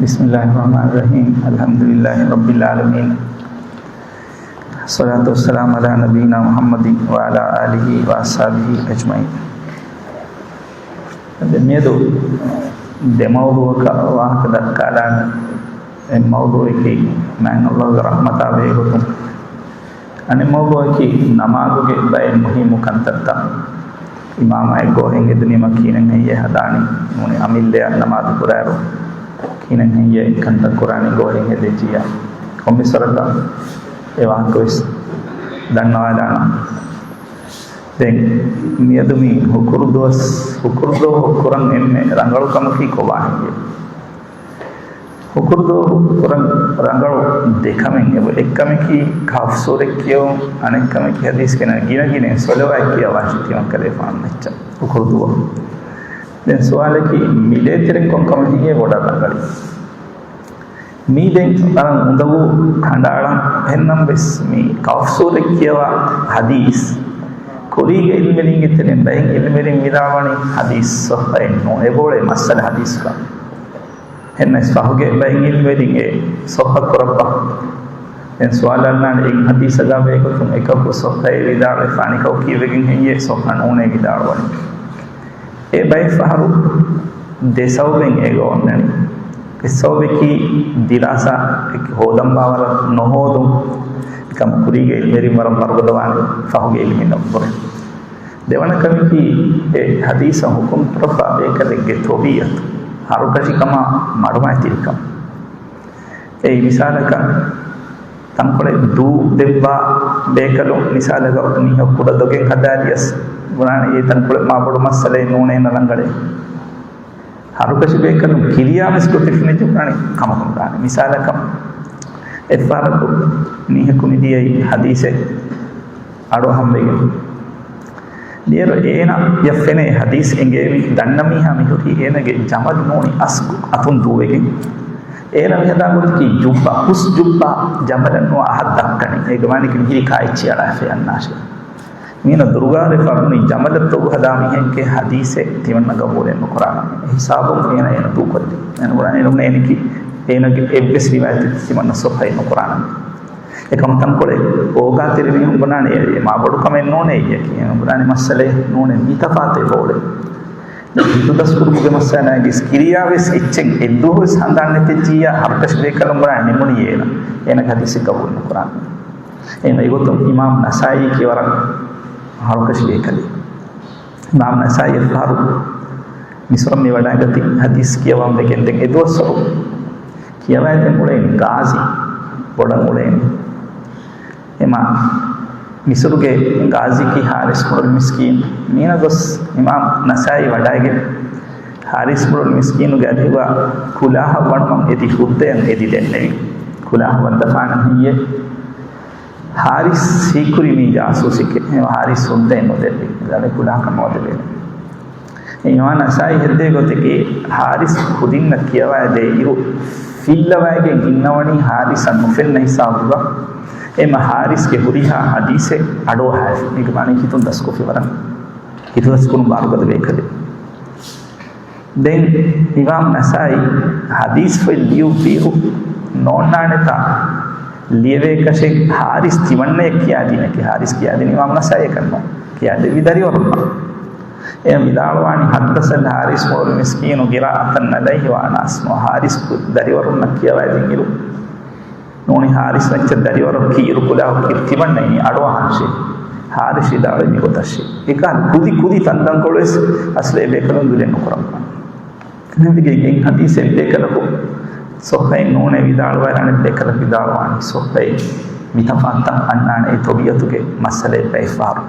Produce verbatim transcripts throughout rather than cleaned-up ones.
بسم الله الرحمن الرحيم. الحمد لله رب العالمين. الصلاة والسلام على نبينا محمد وعلى آله وأصحابه أجمعين. އަދި މިއަދު ދެ މައުޟޫޢަކަށް ވާހަކަ ދައްކާލާނެ. އެއް މައުޟޫޢަކީ މާތް ﷲ ގެ ރަޙްމަތާ ބެހޭގޮތުން އަނެއް މައުޟޫޢަކީ ނަމާދުގެ ބައެއް މުހިއްމު ކަންތައްތައް. އިމާމާއެއް ގޯހެއް ހެދުނީމަ ކިހިނެއް ހެއްޔޭ ހަދާނީ؟ ނޫނީ އަމިއްލައަށް ނަމާދު ކުރާއިރު ކިހިނެއް ހެއްޔޭ ކަންތައް ކުރާނީ ގޯހެއް ހެދިއްޖިއްޔާ؟ ކޮންމެސް ވަރަކަށް އެ ވާހަކަ ވެސް ދަންނަވާލާނަން. ދެން މިއަދު މި ހުކުރު ދުވަސް، ހުކުރު ދުވަހު ކުރަން އެންމެ ރަނގަޅު ކަމަކީ ކޮބާ ހެއްޔޭ؟ ހުކުރު ދުވަހު ކުރަން ރަނގަޅު ދެ ކަމެއް އެބަ. އެއް ކަމަކީ ކަހުފު ސޫރަތް ކިޔެވުން، އަނެއް ކަމަކީ ޙަދީޘް ކިޔަން ގިނަ ގިނައިން ޞަލަވާތް ކިޔަވާށި ތިމަން ކަލޭފާނު މައްޗަށް ހުކުރު ދުވަހު. ދެން ސުވާލަކީ މި ދޭތެރެއިން ކޮން ކަމެއް ހެއްޔޭ ބޮޑަށް ރަނގަޅީ؟ މީ ދެން ވަރަށް އުނދަގޫ ކަނޑައަޅަން. އެހެންނަމަވެސް މި ކަހުފު ސޫރަތް ކިޔަވާ ޙަދީޘް ކުރީގެ ޢިލްމުވެރިންގެ ތެރެއިން ބައެއް ޢިލްމުވެރިން ވިދާޅުވަނީ ޙަދީޘް ޞައްޙައެއް ނޫން، އެބައުޅޭ މައްސަލަ ޙަދީޘްގަ. އެހެންނަމަވެސް ފަހުގެ ބައެއް ޢިލްމުވެރިން އެ ޞައްޙަ ކުރައްވާ. ދެން ސުވާލު އަންނާނެ، އެއް ޙަދީޘަކާ ބެހޭގޮތުން އެކަކު ޞައްޙައޭ ވިދާޅުވެފާނެ، އެކަކު ކީއްވެގެން ހެއްޔޭ ޞައްޙަ ނޫނޭ ވިދާޅުވަނީ؟ އެ ބައެއް ފަހަރު ދެ ސަބަބެއް އޭގަ އޮންނަނީ. އެއް ސަބަބަކީ ދިރާސާ ހޯދަން ބާވަރަށް ނުހޯދުން. އެކަމަކު ކުރީގެ ޢިލްމުވެރިން ވަރަށް ވަރުގަދަވާނެ ފަހުގެ ޢިލްމީ ނަޒަރުން. ދެވަނަ ކަމަކީ، އެ ޙަދީޘަށް ޙުކުމް ކުރައްވާ ބޭކަލެއްގެ ޠަބީޢަތު، ހަރުކަށިކަމާ މަޑުމައިތިރިކަން. އެއީ މިސާލަކަށް، ތަންކޮޅެއް ދޫ ދެއްވާ ބޭކަލުން، މިސާލަކަށް މީހަކު ކުޑަ ދޮގެއް ހަދާލިޔަސް ބުނާނެ، އެ ތަންކޮޅެއް މާ ބޮޑު މައްސަލައެއް ނޫނޭ، ނަރަނގަޅޭ. ހަރުކަށި ބޭކަލުން ކިރިޔާ ވެސް ގޮތެއް ފެނިއްޖެ ބުނާނެ ކަމަކުން ދާނެ. މިސާލަކަށް، އެއްފަހަރަކު މީހަކު މިދިޔައީ ޙަދީޘެއް އަޑުއަހަންވެގެން. ދިޔައިރު އޭނަޔަށް ފެނޭ ޙަދީޘް އެނގޭ މި ދަންނަ މީހާ މިހުރީ އޭނަގެ ޖަމަލު ނޫނީ އަސްގު އަތުން ދޫވެގެން. އޭނަ މިހަދާ ގޮތަކީ ޖުއްބާ، ހުސް ޖުއްބާ ޖަމަލަށް ނުވާ އަހަށް ދައްކަނީ. އޭގެ މާނައަކީ މިހިރީ ކާއެއްޗި އަޅާފައި އަންނާށޭ. މީނަ ދުރުގާރެ ފަރުނި ޖަމަލަށް ދޮގު ހަދާ މީހެއްގެ ޙަދީޘެއް ތިމަންނަ ގަބޫލެއް ނުކުރާނަމޭ. އެ ހިސާބުން އޭނަ އޭނަ ދޫކޮށްލި. އޭނަ ބުނާނެ އޭނަ އޭނަކީ އޭނަގެ އެއްވެސް ރިވާޔަތެއް ތިމަންނަ ޞައްޙައެއް ނުކުރާނަމޭ. އެކަމަކު ތަންކޮޅެއް އޯގާތެރި މީހުން ބުނާނެ އެ މާ ބޮޑު ކަމެއް ނޫނޭ އެއީ. އެ ބުނާނެ މައްސަލައެއް ނޫނޭ، މި ތަފާތެއް އެބައުޅޭ. ހިތުދަސްކުރުމުގެ މައްސަލައިގެ ކިރިޔާ ވެސް އެއްޗެއް އެއްދުވަހު ވެސް ހަނދާން ނެތިއްޖިއްޔާ ހަރުކަށި ބޭކަލުން ބުނާނެ ނިމުނީ އޭނަ. އޭނަގެ ޙަދީޘެއް ގަބޫލު ނުކުރާނަމޭ. އެހެން އެގޮތުން އިމާމް ނަސާއީ ކީ ވަރަށް ހަރުކަށި ބޭކަލެއް. އިމާމް ނަސާއީ އެއްފަހަރު މިސްރަށް މި ވަޑައިގަތީ ޙަދީޘް ކިޔަވަން ވެގެން. ދެން އެ ދުވަސްވަރު ކިޔަވައިދޭން އުޅޭނީ ގާޒީ ބޮޑަށް އުޅޭނީ. އެމާ މިސުރުގެ ގާޒީ ކީ ޙާރިސް ބުނުލް މިސްކީން. މީނަ ގޮސް އިމާމް ނަސާއީ ވަޑައިގެން ޙާރިސް ބުނުލް މިސްކީނުގެ އަރިހުގަ ކުލާހަށް ވަނުމަށް އެދި ހުއްދައަށް އެދި ދެންނެވި. ކުލާހަށް ވަންދަފާނަން ހެއްޔޭ؟ ޙާރިސް ހީކުރީ މީ ޖާސޫސެކޭ. އެހެން ޙާރިސް ހުއްދައެއް ނުދެއްވި. ދަނެ ކުލާކަށް ނުވަދެވޭނެ. އެ އިމާމް ނަސާއީ ހެއްދޭ ގޮތަކީ، ޙާރިސް ކުދިންނަށް ކިޔަވައިދޭ އިރު، ފިއްލަވައިގެން އިންނަވަނީ ޙާރިސަށް ނުފެންނަ ހިސާބުގަ. އެމަ ޙާރިސްގެ ހުރިހާ ޙަދީޘެއް އަޑުއަހާފި. އޭގެ މާނައަކީ ހިތުން ދަސްކޮށްފި ވަރަށް. ހިތުދަސްކުރުން ބާރުގަދަ ބޭކަލެއް. ދެން އިމާމް ނަސާއީ ޙަދީޘްފޮތް ލިޔުއްވިއިރު ނޯންނާނެތާ ލިޔެވޭކަށެއް ޙާރިސް ތިމަންނަޔަށް ކިޔާދީނަކީ، ޙާރިސް ކިޔާދިނީ އިމާމް ނަސާއީއަކަށް ނޫން، ކިޔާދެއްވި ދަރިވަރުންނަށް. އެ ވިދާޅުވާނީ، ޙައްދަސަން ޙާރިސް ބުނުލް މިސްކީނު ޤިރާއަތަން ޢަލައިހި ވަ އަނާސް. ޙާރިސް ދަރިވަރުންނަށް ކިޔަވައިދިން އިރު، ނޫނީ ޙާރިސް މައްޗަށް ދަރިވަރަކީ އިރު ކުލާހު ކިރި ތިމަންނައިނީ އަޑުއަހާށޭ. ޙާރިސް ވިދާޅުވީ މިގޮތަށޭ. އެކަހަލަ ކުދި ކުދި ތަންތަންކޮޅުވެސް އަސްލު އެބޭކަލުން ދުލެއް ނުކުރައްވާނެ. ނަބީގެ ގެން ޙަދީޘެއް ބޭކަލަކު ޞައްޙައެއް ނޫނޭ ވިދާޅުވާ، އަނެއް ބޭކަލަކު ވިދާޅުވާނީ ޞައްޙައޭ. މިތަފާތުތައް އަންނާނެ އެ ތަބީޢަތުގެ މައްސަލައެއް ބައެއްފަހަރު.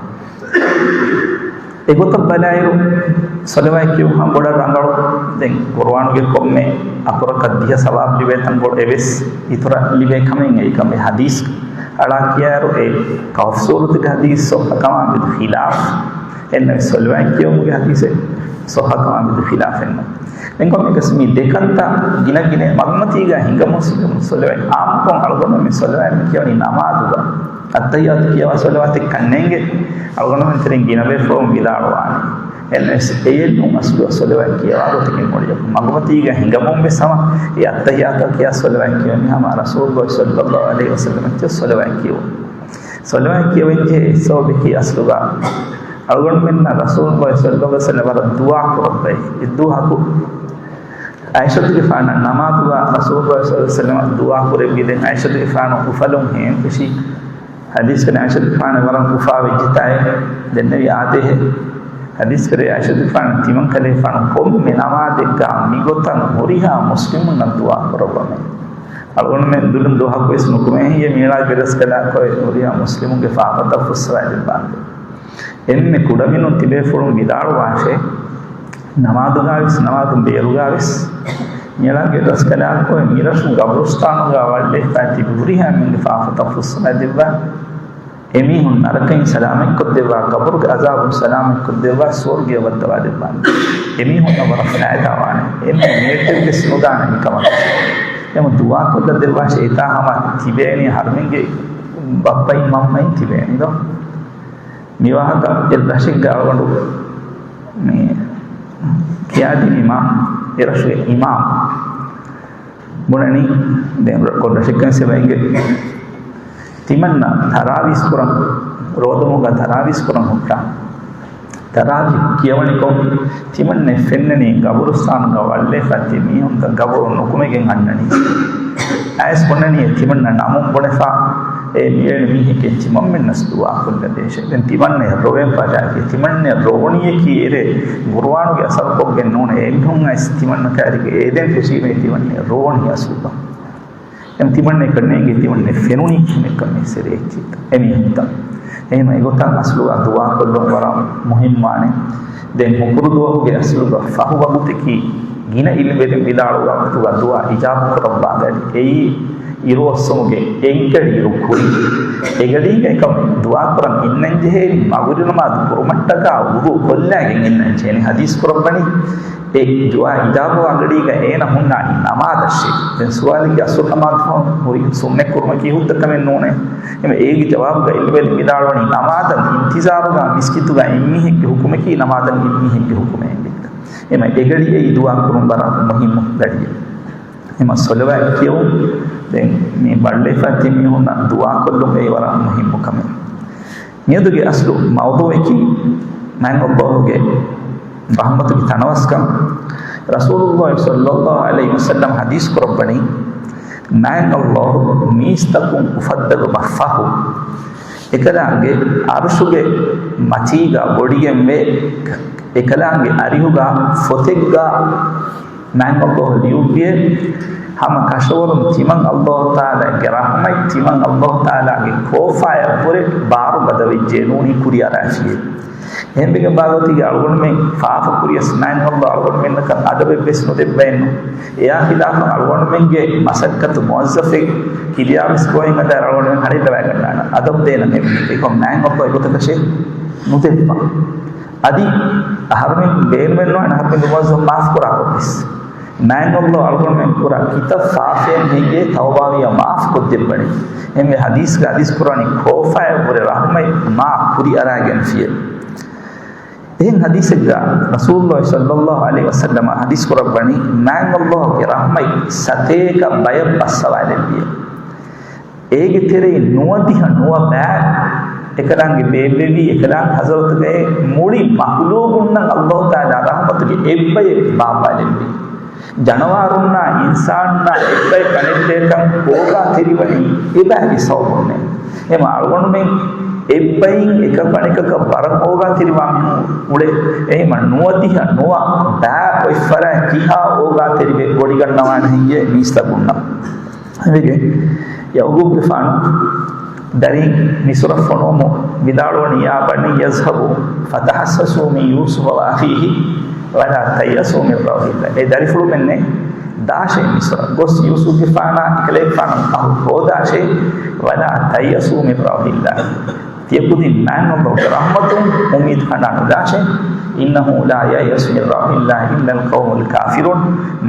އެގޮތަށް ބަލާއިރު، ޞަލަވާތް ކިޔުން ބޮޑަށް ރަނގަޅު. ދެން ޤުރުއާނުގެ ކޮންމެ އަކުރަކަށް ދިހަ ސަވާބު ލިބޭ ތަންކޮޅު އެވެސް އިތުރަށް ލިބޭ ކަމެއް އެއީ ކަމެއް. ޙަދީޘް އަޅާ ކިޔާއިރު، އެ ކަހުފު ސޫރަތުގެ ޙަދީޘް ޞައްޙަކަމާ މެދު ޚިލާފް. އެންމެ ޞަލަވާތް ކިޔުމުގެ ޙަދީޘެއް ޞައްޙަކަމާ މެދު ޚިލާފެއް ނޫން. ދެން ކޮންމެއަކަސް މި ދެކަންތައް ގިނަ ގިނަ މަގުމަތީގަ ހިނގަމުން ހިނގަމުން ޞަލަވާތް އާއްމުކޮށް އަޅުގަނޑު މި ޞަލަވާތް މި ކިޔަވަނީ ނަމާދުގަ. އައްތަޙިއްޔާތު ކިޔަވާ ޞަލަވާތެއް ކަންނޭނގެ އަޅުގަނޑުމެން ތެރެއިން ގިނަ ބޭފުޅުން ވިދާޅުވާނެ. އެން އެސް އޭ އެލް އުން އަސްލު ސޮލަވާތް ކިޔަވާ ގޮތަކީ މުޅިއަކު މަގުމަތީގަ ހިނގަމުން ވެސް ހަމަ އެ އައްތަހިޔާތަށް ކިޔާ ސޮލަވާތް ކިޔަވަނީ ހަމަ ރަސޫލު ޞައްލައްލާހު ޢަލައިހި ވަސައްލަމަށް ސޮލަވާތް ކިޔަވުން. ސޮލަވާތް ކިޔަވަން ޖެހޭ ސަބަބަކީ އަސްލުގަ އަޅުގަނޑުމެންނަށް ރަސޫލު ޞައްލައްލާހު ޢަލައިހި ވަސައްލަމަށް ވަރަށް ދުޢާ ކުރައްވައި. އެ ދުވަހަކު ޢާއިޝަތުގެފާނަށް ނަމާދުގަ ރަސޫލު ޞައްލައްލާހު ޢަލައިހި ވަސައްލަމަށް ދުޢާ ކުރެއްވި. ދެން ޢާއިޝަތުގެފާނު އުފަލުން ހޭން ފެށީ. ޙަދީޘް ކުރަނީ ޢާއިޝަތުގެފާނު ވަރަށް އުފާވެއްޖެތާއޭ. ދެންނެވި އާދޭހޭ. ޙަދީޘް ކުރޭ ޢާއިޝަތުގެފާނު ތިމަންކަލޭގެފާނު ކޮންމެ ނަމާދެއްގަ މިގޮތަށް ހުރިހާ މުސްލިމުންނަށް ދުޢާ ކުރައްވަމޭ. އަޅުގަނޑުމެން ދުލުން ދުވަހަކު ވެސް ނުކުމޭ ހެއްޔޭ މިޢުރާޖުގެ ރަސްކަލާކޮއެ ހުރިހާ މުސްލިމުންގެ ފާފަތައް ފުއްސަވާ ދެއްވާނެ. އެންމެ ކުޑަމިނުން ތިބޭފުޅުން ވިދާޅުވާށޭ، ނަމާދުގަ ވެސް، ނަމާދުން ބޭރުގަ ވެސް، މިޢުރާޖުގެ ރަސްކަލާކޮއެ މިރަށު ގަބުރުސްތާނުގަ ވަޅުލައިފަ ތިބި ހުރިހާ މީހުންގެ ފާފަތައް ފުއްސަވާ ދެއްވާ. އެމީހުން ނަރަކައިން ސަލާމަތްކޮށްދެއްވާ، ގަބުރުގެ ޢަޒާބުން ސަލާމަތްކޮށްދެއްވާ، ސުވަރުގެއަށް ވައްދަވާ ދެއްވާނެ. އެމީހުންނަށް ވަރަށް ފައިދާވާނެ. އެންމެ މޭޓެއްވެސް ނުދާނެ މިކަމަށް. އެމަ ދުޢާ ކޮށްލަ ދެއްވާށޭ، އެތާ ހަމަ ތިބޭނީ އަހަރުމެންގެ ބައްޕައިން މަންމައިން ތިބޭނީ ދޯ. މިވާހަކަ އެ ރަށެއްގަ އަޅުގަނޑު މި ކިޔާދިނީމާ، އެ ރަށުގެ އިމާމް ބުނަނީ، ދެން ކޮން ރަށެއްކަން ސެބައިގެ ތިމަންނަ ތަރާވީސް ކުރަން، ރޯދަމުގަ ތަރާވީސް ކުރަން ހުއްޓާ. ތަރާވީ ކިޔަވަނިކޮށް، ތިމަންނަ ފެންނަނީ ގަބުރުސްތާނުގަ ވަޅުލައިފަ ތި މީހުންތައް ގަބުރު ނުކުމެގެން އަންނަނީ. އައިސް ބުނަނީ ތިމަންނަ ނަމުން ބުނެފަ، އޭ މިއެޅި މީހެކޭ ތިމަންމެންނަސް ދުޢާ ކޮށްލަދޭށޭ. ދެން ތިމަންނަ ރޮވެން ފަށާފި. ތިމަންނަ ރޮވުނީއަކީ އެރޭ ގުރުއާނުގެ އަސަރުކޮށްގެން ނޫނޭ. އެމީހުން އައިސް ތިމަންނަ ކައިރިގެ އޭދެން ފެށީމޭ ތިމަންނަ ރޮވުނީ އަސްލުގަ. އެމް ތިމަންނަ ކަންނޭނގެ ތިމަންނަ ފެނުނީ ކިހިނެއްކަމެއް ސެރޭ އެއްޗިތަ އެމީހުންތަ. އެހެން އެގޮތަށް އަސްލުގަ ދުޢާ ކޮށްލުން ވަރަށް މުހިންމާނެ. ދެން ހުކުރު ދުވަހުގެ އަސްލުގަ ފަހު ވަގުތަކީ ގިނަ ޢިލްމުވެރިން ވިދާޅުވާ ވަގުތުގަ ދުޢާ އިޖާބަ ކުރައްވާ ގަޑި. އެއީ އިރު އޮއްސުމުގެ އެއްގަޑި އިރު ކުރިން. އެގަޑީގަ އެކަމް ދުޢާ ކުރަން އިންނަން ޖެހޭނީ މަޣުރިބު ނަމާދު ކުރުމަށްޓަކާ ވުޟޫ ކޮށްލާގެން އިންނަން ޖެހޭނީ. ޙަދީޘް ކުރައްވަނީ އެ ދުޢާ އިޖާބަވާ ގަޑީގަ އޭނަ ހުންނާނީ ނަމާދަށޭ. ދެން ސުވާލަކީ އަސްލު ނަމާދު ހުރި ސުންނަތް ކުރުމަކީ ހުއްދަ ކަމެއް ނޫނޭ. އެމަ އޭގެ ޖަވާބުގަ ޢިލްމުވެރިން ވިދާޅުވަނީ ނަމާދަށް އިންތިޒާރުގަ މިސްކިތުގަ އިން މީހެއްގެ ޙުކުމަކީ ނަމާދަށް އިން މީހެއްގެ ޙުކުމޭ އެނގެން. އެމަ އެގަޑިއައީ ދުޢާ ކުރުން ވަރަށް މުހިއްމު ގަޑިއެއް. އެމަ ޞަލަވާތް ކިޔަވުން، ދެން މި ބައްލެފަ ތި މީހުންނަށް ދުޢާ ކޮށްލުން އެއީ ވަރަށް މުހިއްމު ކަމެއް. މިއަދުގެ އަސްލު މައުޟޫޢަކީ މާތް ﷲ ގެ ރަޙްމަތުގެ ތަނަވަސްކަން. ރަސޫލުﷲ ޞައްލަﷲ ޢަލައިހި ވަސައްލަމް ޙަދީޘް ކުރައްވަނީ، މާތް ﷲ މީސްތަކުން އުފައްދަވުމަށް ފަހު، އެކަލާނގެ ޢަރުޝުގެ މަތީގަ ވޮޑިގެންވެ، އެކަލާނގެ އަރިހުގަ ފޮތެއްގަ މާތް ﷲ ލިޔުއްވިއޭ، ހަމަ ކަށަވަރުން ތިމަން ﷲ ތަޢާލާގެ ރަޙްމަތް، ތިމަން ﷲ ތަޢާލާގެ ކޯފާއަށްވުރެ ބާރު ގަދަވެއްޖެ ނޫނީ ކުރިއަރާފިއޭ. އެހެންވެގެންވާގޮތީގަ އަޅުގަނޑުމެން ފާފަ ކުރިޔަސް މާތް ﷲ އަޅުގަނޑުމެންނަކަށް އަދަބެއްވެސް ނުދެއްވައެއްނު. އެއާ ޚިލާފަށް އަޅުގަނޑުމެންގެ މަސައްކަތު މުވައްޒަފެއް ކިރިޔާވެސް ގޮވައިގަނޑާއިރު އަޅުގަނޑުމެން ހަރެއްލަވައިގަންނާނަން. އަދަބު ދޭނަން އެމީހެއް. އެކަމަ މާތް ﷲ އެގޮތަކަށޭ ނުދެއްވާ. އަދި އަހަރުމެން ބޭނުމެއްނުވާނެ އަހަރުމެން މުވައްޒަފް މާފް ކުރާކޮށްވެސް. މާތް ﷲ އަޅުގަނޑުމެން ކުރާ ކިތައް ފާފައެއް ހިނގޭ ތައުބާވިޔާ މާފް ކޮށްދެއްވަނީ. އެންމެ ޙަދީޘްގަ ޙަދީޘް ކުރާނީ ކޯފާއަށްވުރެ ރަޙްމަތް މާ ކުރިއަރާގެންފިޔޭ. އެހެން ޙަދީޘެއްގަ ރަސޫލުﷲ ޞައްލަﷲ ޢަލައިހި ވަސައްލަމަ ޙަދީޘް ކުރައްވަނީ، މާތް ﷲ ގެ ރަޙްމަތް ސަތޭކަ ބަޔަށް ބައްސަވާލެއްވިޔޭ. އޭގެ ތެރެއިން ނުވަދިހަ ނުވަ ބައި އެކަލާނގެ ބޭއްވެވީ، އެކަލާނގެ ޙަޟްރަތުގައި މުޅި މަޚްލޫޤުންނަށް ﷲ ތަޢާލާ ރަޙްމަތުގެ އެއްބަޔެއް ބާއްވާލެއްވި. ޖަނަވާރުންނާ އިންސާނުންނާ އެއްބަޔަށް ކަނެއްލޭކަން ކޯގާ ތެރިވަނީ އެބައިގެ ސަބަބުންނޭ. އެމަ އަޅުގަނޑުމެން އެއްބައިން އެކަކަނިކަކަށް ވަރަށް އޯގާތެރިވާ މީހުން އުޅޭ. އެހެމަ ނުވަދިހަ ނުވަ ބައި އޮތްފަރާތް ކިހާ އޯގާތެރިވެ ވޮޑިގަންނަވާނެ ހެއްޔޭ މީސްތަކުންނަށް؟ އެވެގެން ޔަޢުޤޫބުގެފާނު ދަރިން މިސްރަށް ފޮނުވަމުން ވިދާޅުވަނީ، يا بني اذهبوا فتحسسوا من يوسف وأخيه ولا تيأسوا من روح الله. އޭ ދަރިފުޅުމެންނޭ، ދާށޭ މިސްރަށް ގޮސް ޔޫސުފްގެފާނާ އެކަލޭގެފާނަށް އަހު ހޯދާށޭ، ولا تيأسوا من روح الله. ތިޔަ ކުދިން މާތް ﷲ ގެ ރަޙްމަތުން އުއްމީދު ކަނޑާނުލާށޭ. إنه لا ييأس من روح الله إلا القوم الكافرون.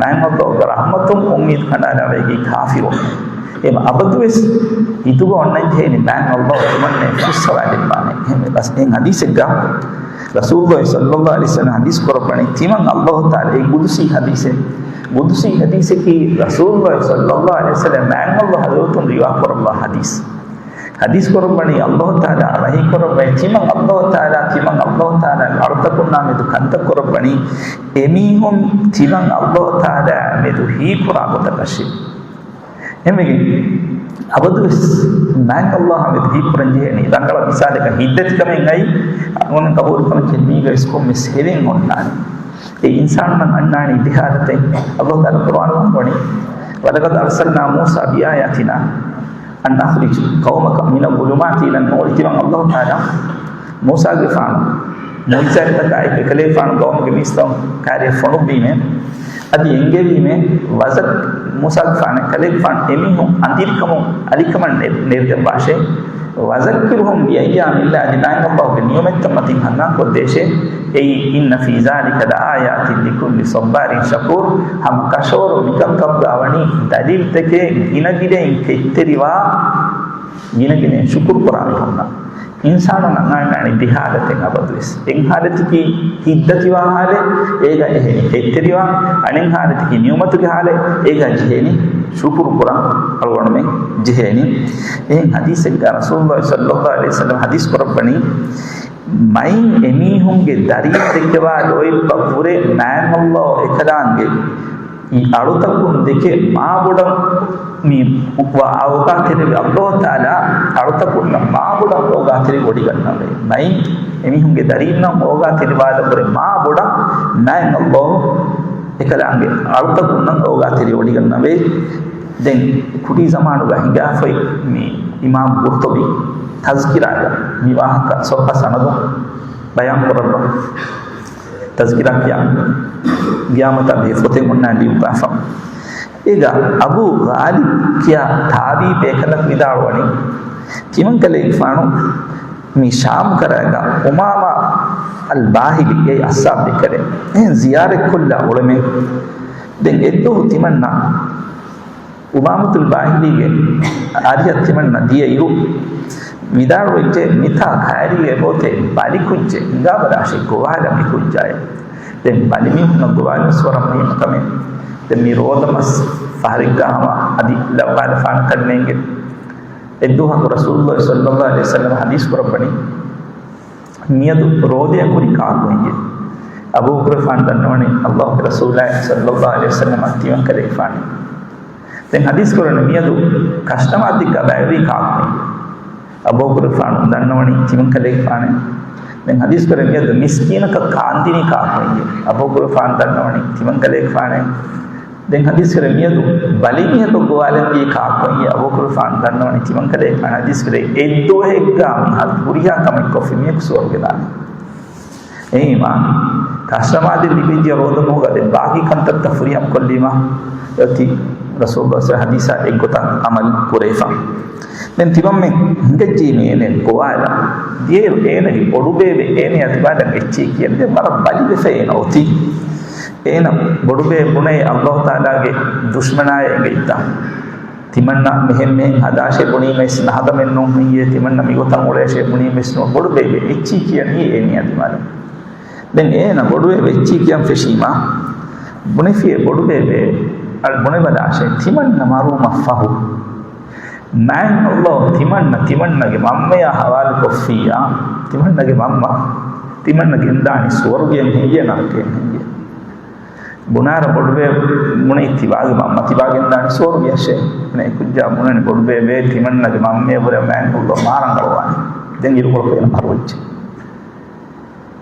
މާތް ﷲ ގެ ރަޙްމަތުން އުއްމީދު ކަނޑާލާ ވައިގީ ކާފިރުން. އެ އަބަދުވެސް ހިތުގަ އޮންނަން ޖެހޭނީ މާތް ﷲ ތިމަންނައަށް ފުއްސަވާދެއްވާނެ. އެހެން އެހެން ޙަދީޘެއްގަ ރަސޫލުﷲ ޞައްލައްލާހު ޢަލައިހި ވަސައްލަމަ ޙަދީޘް ކުރައްވަނީ، ތިމަން ﷲ ތަޢާލާ، އެ ޤުދުސީ ޙަދީޘެއް، ޤުދުސީ ޙަދީޘަކީ ރަސޫލުﷲ ޞައްލައްލާހު ޢަލައިހި ވަސައްލަމަ މާތް ﷲ ޙަޟްރަތުން ރިވާ ކުރައްވާ ޙަދީޘް. ޙަދީޘް ކުރައްވަނީ ﷲ ތަޢާލާ ވަޙީ ކުރައްވަނީ، ތިމަން ﷲ ތަޢާލާ، ތިމަން ﷲ ތަޢާލާގެ އަޅުތަކުންނާ މެދު ކަންތައް ކުރައްވަނީ، އެމީހުން ތިމަން ﷲ ތަޢާލާ މެދު ހީކުރާ ގޮތަކަށެވެ. އެހެންވެގެން އަބަދުވެސް މާތް ﷲ މެދު ހީކުރަން ޖެހޭނީ. ރަނގަޅަށް މިސާލަކަށް ހިތްދަތިކަމެއް އައި، އަންނަ ޤަބޫލުކަމެއް މީގަވެސް ކޮންމެސް ހެވެއް އޮންނާނެ. އެ އިންސާނުންނަށް އަންނާނީ ދެ ޙާލަތެއް. ﷲ ތަޢާލާ ޤުރްއާނުގަ ވަނީ، وَلَقَدْ أَرْسَلْنَا مُوسَى بِآيَاتِنَا أَنْ أَخْرِجْ قَوْمَكَ مِنَ الظُّلُمَاتِ إِلَى النُّورِ. ތިމަން ﷲ ތަޢާލާ މޫސާގެފާނު މުޢުޖިޒާތްތަކާއެކު އެކަލޭގެފާނު ޤައުމުގެ މީސްތަކުން ކައިރިއަށް ފޮނުއްވީމޭ، އަދި އެންގެވީމޭ، ވަޒަ-، މޫސާގެފާނަށް ކަލޭގެފާނު އެމީހުން އަނދިރިކަމުން އަލިކަމަށް ނެ-، ނެރެދެއްވާށޭ. وَذَكِّرْهُمْ بِأَيَّامِ اللَّهِ، އަދި މާތް ﷲގެ ނިޢުމަތްތައް މަތިން ހަނދާންކޮށްދޭށޭ. އެއީ، إِنَّ فِي ذَلِكَ لَآيَاتٍ لِكُلِّ صَبَّارٍ شَكُورٍ. ހަމަ ކަށަވަރު މިކަންކަމުގަ ވަނީ ދަލީލްތަކެއް، ގިނަގިނައިން ކެތްތެރިވާ، ގިނަގިނައިން ޝުކުރު ކުރާ މީހުންނަށް. އިންސާނުންނަށް އަންނާނީ ދެ ޙާލަތެއް އަބަދުވެސް. އެއް ޙާލަތަކީ ހިތްދަތިވާ ޙާލެއް، އޭގަ ޖެހޭނީ ކެތްތެރިވާ. އަނެއް ޙާލަތަކީ ނިޢުމަތުގެ ޙާލެއް، އޭގަ ޖެހޭނީ ޝުކުރު ކުރަން، އަޅުގަނޑުމެން ޖެހޭނީ. އެހެން ޙަދީޘެއްގަ ރަސޫލުﷲ ޞައްލައްލާހު ޢަލައިހި ވަސައްލަމަ ޙަދީޘް ކުރައްވަނީ، މައިން އެމީހުންގެ ދަރީން ދެކެވާ ލޯތްބަށްވުރެ މާތް ﷲ އެކަލާނގެ އަޅުތަކުން ދެކެ މާބޮޑަށް މި އޯގާތެރިވެ، ﷲ ތަޢާލާ އަޅުތަކުންނަށް މާބޮޑަށް އޯގާތެރި ވޮޑިގަންނަވައި. މައިން އެމީހުންގެ ދަރީންނަށް އޯގާތެރިވާލަށްވުރެ މާބޮޑަށް މާތް ﷲ އެކަލާނގެ އަޅުތަކުންނަށް އޯގާތެރި ވޮޑިގަންނަވައި. ދެން ކުޑި ޒަމާނުގަ ހިނގާފައި މި އިމާމް ޤުރްޠުބީ ތަޒްކިރާގަ މި ވާހަކަ ސޮއްހަ ސަނަދުން ބަޔާން ކުރައްވާ. ތަޒްކިރާ ކިޔާ ގިޔާމަތާ ބޭފުޅުތެއް އޮންނާ ލިޔުއްވާފަ. އޭގަ އަބޫ ޣާލިބް ކިޔާ ތާބީ ބޭކަލަކު ވިދާޅުވަނީ، ތިމަންކަލޭގެފާނު މި ޝާމް ކަރާގަ އުމާމާ އަލް ބާހިލީ އެއީ އައްސާބް ދެކަރޭ. އެހެން ޒިޔާރަތްކޮށްލާ އުޅެމޭ. ދެން އެއްދުވަހު ތިމަންނަ އުމާމަތުލް ބާހިލީގެ އަރިހަށް ތިމަންނަ ދިޔައިރު، ވިދާޅުވެއްޖެ، މިތާ ކައިރީގަ އެބައޮތޭ ބަލިކުއްޖެއް، ހިނގާބަލާށޭ ގޮވާލަން މި ކުއްޖާއޭ. ދެން ބަލިމީހުންނަށް ގޮވާލަން ވެސް ވަރަށް މުހިއްމު ކަމެއް. ދެން މި ރޯދަ މަސް ފަހަރެއްގާ ހަމަ އަދި ލައްވާލަފާނެކަން ނޭނގެ. އެއްދުވަހަކު ރަސޫލުﷲ ޞައްލައްލާހު ޢަލައިހި ވަސައްލަމަ ޙަދީޘް ކުރައްވަނީ، މިއަދު ރޯދައަށް ހުރި ކާކު ހެއްޔޭ؟ އަބޫބަކުރުފާނު ދަންނަވަނީ ﷲގެ ރަސޫލާއޭ ޞައްލައްލާހު ޢަލައިހި ވަސައްލަމަ ތިމަންކަލޭގެފާނޭ. ދެން ޙަދީޘް ކުރަނީ މިއަދު ކަސްޓަމާ ދެއްކާ ބައިވެރި ކާކު ހެއްޔޭ؟ އަބޫބަކުރުފާނު ދަންނަވަނީ ތިމަންކަލޭގެފާނޭ. ދެން ޙަދީޘް ކުރަނީ މިއަދު މިސްކީނަކަށް ކާންދިނީ ކާކު ހެއްޔޭ؟ އަބޫބަކުރުފާނު ދަންނަވަނީ ތިމަންކަލޭގެފާނޭ. ދެން ޙަދީޘް ކުރޭ މިއަދު ބަލިމީހަކަށް ގޮވާލަން ދިޔައީ ކާކު ހެއްޔޭ؟ އަބޫބަކުރުފާނު ދަންނަވަނީ ތިމަންކަލޭގެފާނޭ. ޙަދީޘް ކުރޭ އެއްދުވަހެއްގާ މި ހުރިހާ ކަމެއް ކޮށްފި މީހަކު ސުވަރުގެ ދާނެ. އެހީމާ ކަސްޓަމާ ދެން ލިބިއްޖެ ރޯދަ މަހުގަ ދެން ބާކީ ކަންތައްތައް ފުރިހަމަ ކޮށްލީމާ އޮތީ ރަސޫލުﷲ ޙަދީޘާ އެއްގޮތަށް ޢަމަލު ކުރެވިފަ. ދެން ތިމަންމެން ހިނގައްޖީމޭ އޭނަ ގޮވާލަން. ދިޔައިރު އޭނަގެ ބޮޑުބޭބެ އޭނަޔާ ތިބާލަން އެއްޗެހި ކިޔަން ދެން ވަރަށް ބަލިވެފަ އޭނަ އޮތީ. އޭނަ ބޮޑުބޭބެ ބުނޭ ﷲ ތަޢާލާގެ ދުޝްމަނާއޭ އެނގެއްތަ؟ ތިމަންނަ މިހެން މިހެން ހަދާށޭ ބުނީމަވެސް ނަހަދަމެއް ނޫން ހެއްޔޭ؟ ތިމަންނަ މިގޮތަށް އުޅޭށޭ ބުނީމަވެސް ނޫން. ބޮޑުބޭބެ އެއްޗެހި ކިޔަނީ އޭނަޔާ ތިބާލަން. ދެން އޭނަ ބޮޑުބޭބެ އެއްޗެހި ކިޔަން ފެށީމާ، ބުނެފިޔޭ ބޮޑުބޭބެ، އަޅު ބުނެބަލާށޭ، ތިމަންނަ މަރުވުމަށްފަހު މާތް ﷲ ތިމަންނަ ތިމަންނަގެ މަންމަޔާ ހަވާލުކޮށްފިއްޔާ، ތިމަންނަގެ މަންމަ ތިމަންނަ ގެންދާނީ ސުވަރުގެއަށް ހެއްޔޭ ނަރަކަޔަށް ހެއްޔޭ؟ ބުނާއިރަށް ބޮޑުބޭބެ ބުނީ ތިބާގެ މަންމަ ތިބާ ގެންދާނީ ސުވަރުގެއަށޭ. އޭނަ އެކުއްޖާ ބުނަނީ ބޮޑުބޭބެ ތިމަންނަގެ މަންމަޔަށްވުރެ މާތް ﷲ މާ ރަނގަޅުވާނެ. ދެން އިރުކޮޅަކު އޭނަ މަރުވެއްޖެ.